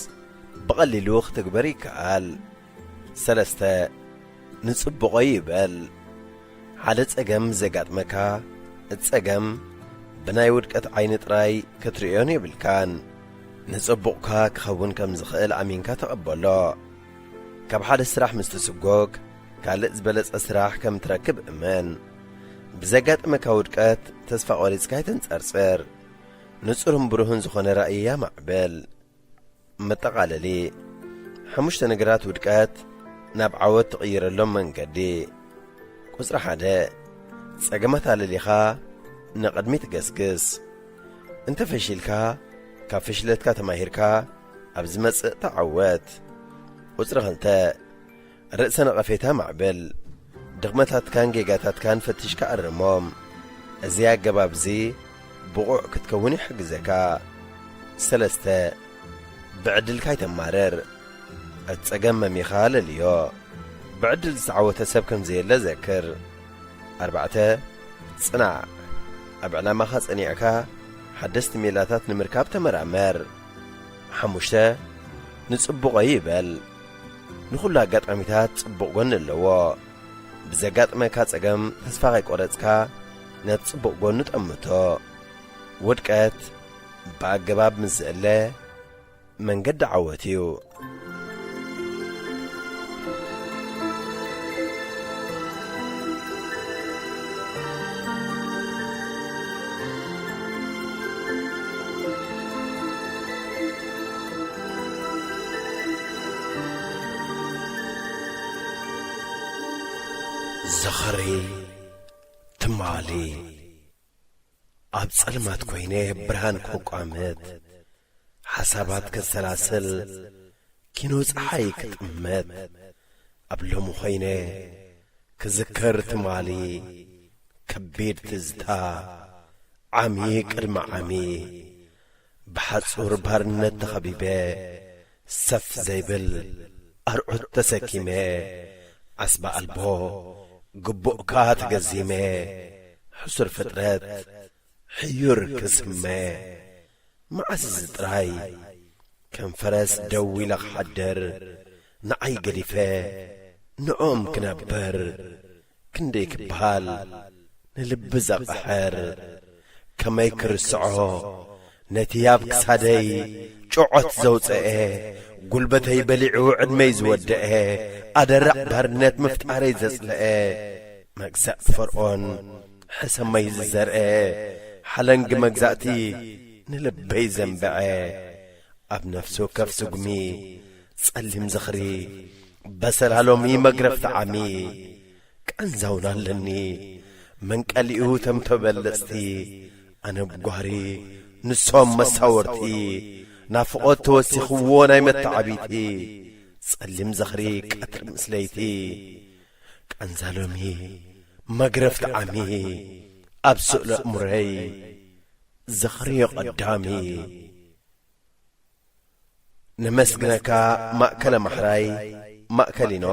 ብቐሊሉ ክትግበር ይከኣል። ሰለስተ፣ ንጽቡቐ ይበል። ሓደ ጸገም ዘጋጥመካ፣ እቲ ጸገም ብናይ ውድቀት ዓይኒ ጥራይ ክትርእዮን የብልካን። ንጽቡቕካ ክኸውን ከም ዝኽእል ኣሚንካ ተቐበሎ። ካብ ሓደ ስራሕ ምስ ትስጎግ፣ ካልእ ዝበለጸ ስራሕ ከም ትረክብ እመን። ብዘጋጠመካ ውድቀት ተስፋ ቆሪጽካ ኣይተንጸርጽር። ንጹርን ብሩህን ዝኾነ ራእይ ኣማዕብል። መጠቓለሊ፣ ሓሙሽተ ነገራት ውድቀት ናብ ዓወት ትቕይረሎም መንገዲ። ቁጽሪ ሓደ፣ ጸገማት ኣለሊኻ ንቕድሚት ገስግስ። እንተ ፈሺልካ፣ ካብ ፍሽለትካ ተማሂርካ ኣብ ዝመጽእ ተዓወት። ቁጽሪ ክልተ፣ ርእሰ ነቐፌታ ማዕብል። ድኽመታትካን ጌጋታትካን ፈቲሽካ ኣርሞም። እዚ ኣገባብ እዚ ብቑዕ ክትከውን ይሕግዘካ። ሰለስተ፣ ብዕድልካ ኣይተማርር። እቲ ጸገም መሚኻ ለልዮ። ብዕድል ዝተዓወተ ሰብ ከም ዘየለ ዘክር። ኣርባዕተ፣ ጽናዕ። ኣብ ዕላማኻ ጸኒዕካ ሓደስቲ ሜላታት ንምርካብ ተመራመር። ሓሙሽተ፣ ንጽቡቐ ይበል። ንኹሉ ኣጋጣሚታት ጽቡቕ ጎኒ ኣለዎ። ብዘጋጥመካ ጸገም ተስፋ ከይቆረጽካ ነቲ ጽቡቕ ጎኑ ጠምቶ። ውድቀት ብኣገባብ ምስ ዝእለ መንገዲ ዓወት እዩ። ዝኽሪ ትማሊ። ኣብ ጸልማት ኮይነ ብርሃን ከቋምት፣ ሓሳባት ከሰላስል፣ ኪኖ ጸሓይ ክጥምት፣ ኣብ ሎሚ ኮይነ ክዝክር ትማሊ፣ ከቢድ ትዝታ፣ ዓሚ ቅድሚ ዓሚ፣ ብሓጹር ባርነት ተኸቢበ፣ ሰፍ ዘይብል ኣርዑት ተሰኪመ፣ ዓስቢ ኣልቦ ግቡእካ ተገዚመ፣ ሕሱር ፍጥረት ሕዩር ክስመ። መዓስ እዚ ጥራይ ከም ፈረስ ደው ኢለ ክሓድር፣ ንዓይ ገዲፈ ንኦም ክነብር፣ ክንደይ ክበሃል ንልቢ ዘቕሕር፣ ከመይ ክርስዖ ነቲ ኣብ ክሳደይ ጭዖት ዘውፀአ፣ ጉልበተይ በሊዑ ዕድመይ ዝወደአ፣ ኣደራዕ ባርነት ምፍጣረይ ዘፅለአ፣ መግዛእ ፈርዖን ሕሰመይ ዝዘርአ፣ ሓለንጊ መግዛእቲ ንልበይ ዘንበዐ፣ ኣብ ነፍሲ ወከፍ ስጉሚ ጸሊም ዝኽሪ፣ በሰላ ሎሚ መግረፍቲ ዓሚ፣ ቃንዛውን ኣለኒ መንቀሊኡ ተም ተበለጽቲ፣ ኣነ ብጓሪ ንሶም መሳወርቲ፣ ናፍቖት ተወሲኽዎ ናይ መተዓቢቲ፣ ጸሊም ዝኽሪ ቀትሪ ምስ ለይቲ፣ ቃንዛ ሎሚ መግረፍቲ ዓሚ፣ ኣብ ስእሊ ኣእምሮይ ዝኽሪ ቀዳሚ። ነመስግነካ ማእከለ ማሕራይ ማእከሊኖ።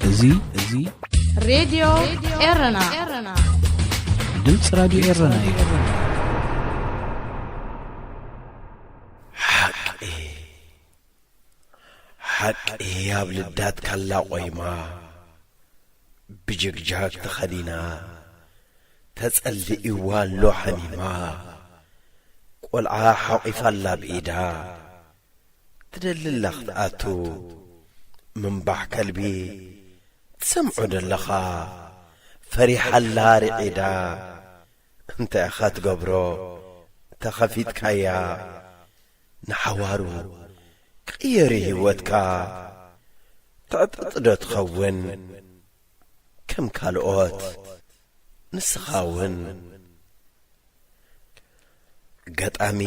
እዚ፣ እዚ ሬድዮ ኤረና። ድምፂ ራድዮ ኤረና እዩ። ሓቂ፣ ሓቂ ኣብ ልዳት ካላ ቆይማ፣ ብጅግጃግ ተኸዲና፣ ተጸሊእዋ ኣሎ ሓሚማ። ቆልዓ ሓቂፋ ኣላ ብኢዳ፣ ትደሊ ኣላ ክትኣቱ። ምንባሕ ከልቢ ትሰምዖ ደለኻ፣ ፈሪሓ ኣላ ርዒዳ። እንታይ ኢኻ ትገብሮ ተኸፊትካያ? ንሓዋሩ ቅየሪ ህይወትካ። ትዕጥጥዶ ትኸውን ከም ካልኦት ንስኻ እውን። ገጣሚ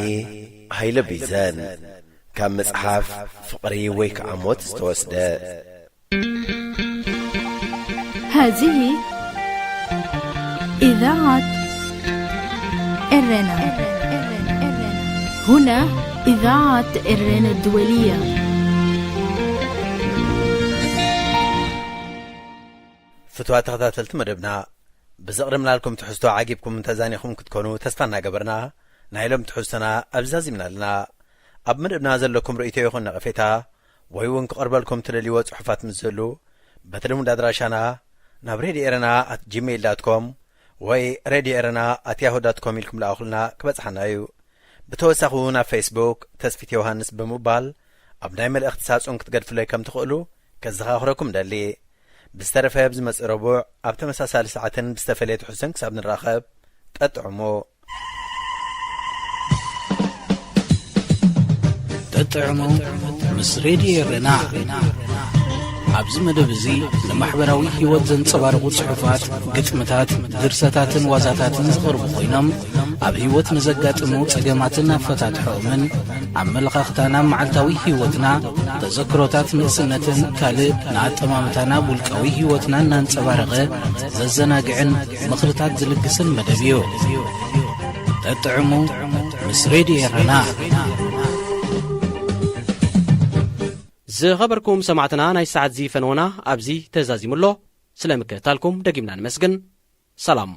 ሃይለ ቢዘን፣ ካብ መጽሓፍ ፍቕሪ ወይ ከዓ ሞት ዝተወስደ። هذه إذاعة إرنا. هنا إذاعة إرنا الدولية. ፍትዋት ተኸታተልቲ መደብና፣ ብዘቕረብናልኩም ትሕዝቶ ዓጊብኩም ተዛኒኹም ክትኮኑ ተስፋ እናገበርና፣ ናይ ሎም ትሕዝቶና ኣብዚ ዛዚምና ኣለና። ኣብ መደብና ዘለኩም ርእይቶ ይኹን ነቐፌታ፣ ወይ እውን ክቐርበልኩም ትደልይዎ ጽሑፋት ምስ ዘሉ፣ በቲ ልሙድ ኣድራሻና ናብ ሬድዮ ኤረና ኣት ጂሜይል ዳት ኮም ወይ ሬድዮ ኤረና ኣት ያሁ ዳት ኮም ኢልኩም ለኣኹልና ክበጽሓና እዩ። ብተወሳኺ እውን ኣብ ፌስቡክ ተስፊት ዮሃንስ ብምባል ኣብ ናይ መልእኽቲ ሳጹን ክትገድፍለይ ከም ትኽእሉ ከዘኻኽረኩም ደሊ። ብዝተረፈ ኣብ ዝመጽእ ረቡዕ ኣብ ተመሳሳሊ ሰዓትን ብዝተፈለየ ትሕዝቶን ክሳብ ንራኸብ፣ ጠጥዕሙ። ጠጥዕሙ ምስ ሬድዮ ኤረና። ኣብዚ መደብ እዚ ንማሕበራዊ ህይወት ዘንጸባርቑ ጽሑፋት፣ ግጥምታት፣ ድርሰታትን ዋዛታትን ዝቐርቡ ኮይኖም፣ ኣብ ህይወት ንዘጋጥሙ ጸገማትን ኣፈታትሖኦምን፣ ኣመለኻኽታና ኣብ መዓልታዊ ህይወትና፣ ተዘክሮታት ንእስነትን ካልእ ንኣጠማምታና ኣብ ውልቃዊ ህይወትና እናንጸባረቐ ዘዘናግዕን ምኽርታት ዝልግስን መደብ እዩ። ጠጥዕሙ ምስ ሬድዮ ኤረና። ዝኸበርኩም ሰማዕትና፣ ናይ ሰዓት እዚ ፈነወና ኣብዚ ተዛዚሙ ኣሎ። ስለ ምክትታልኩም ደጊምና ንመስግን። ሰላም።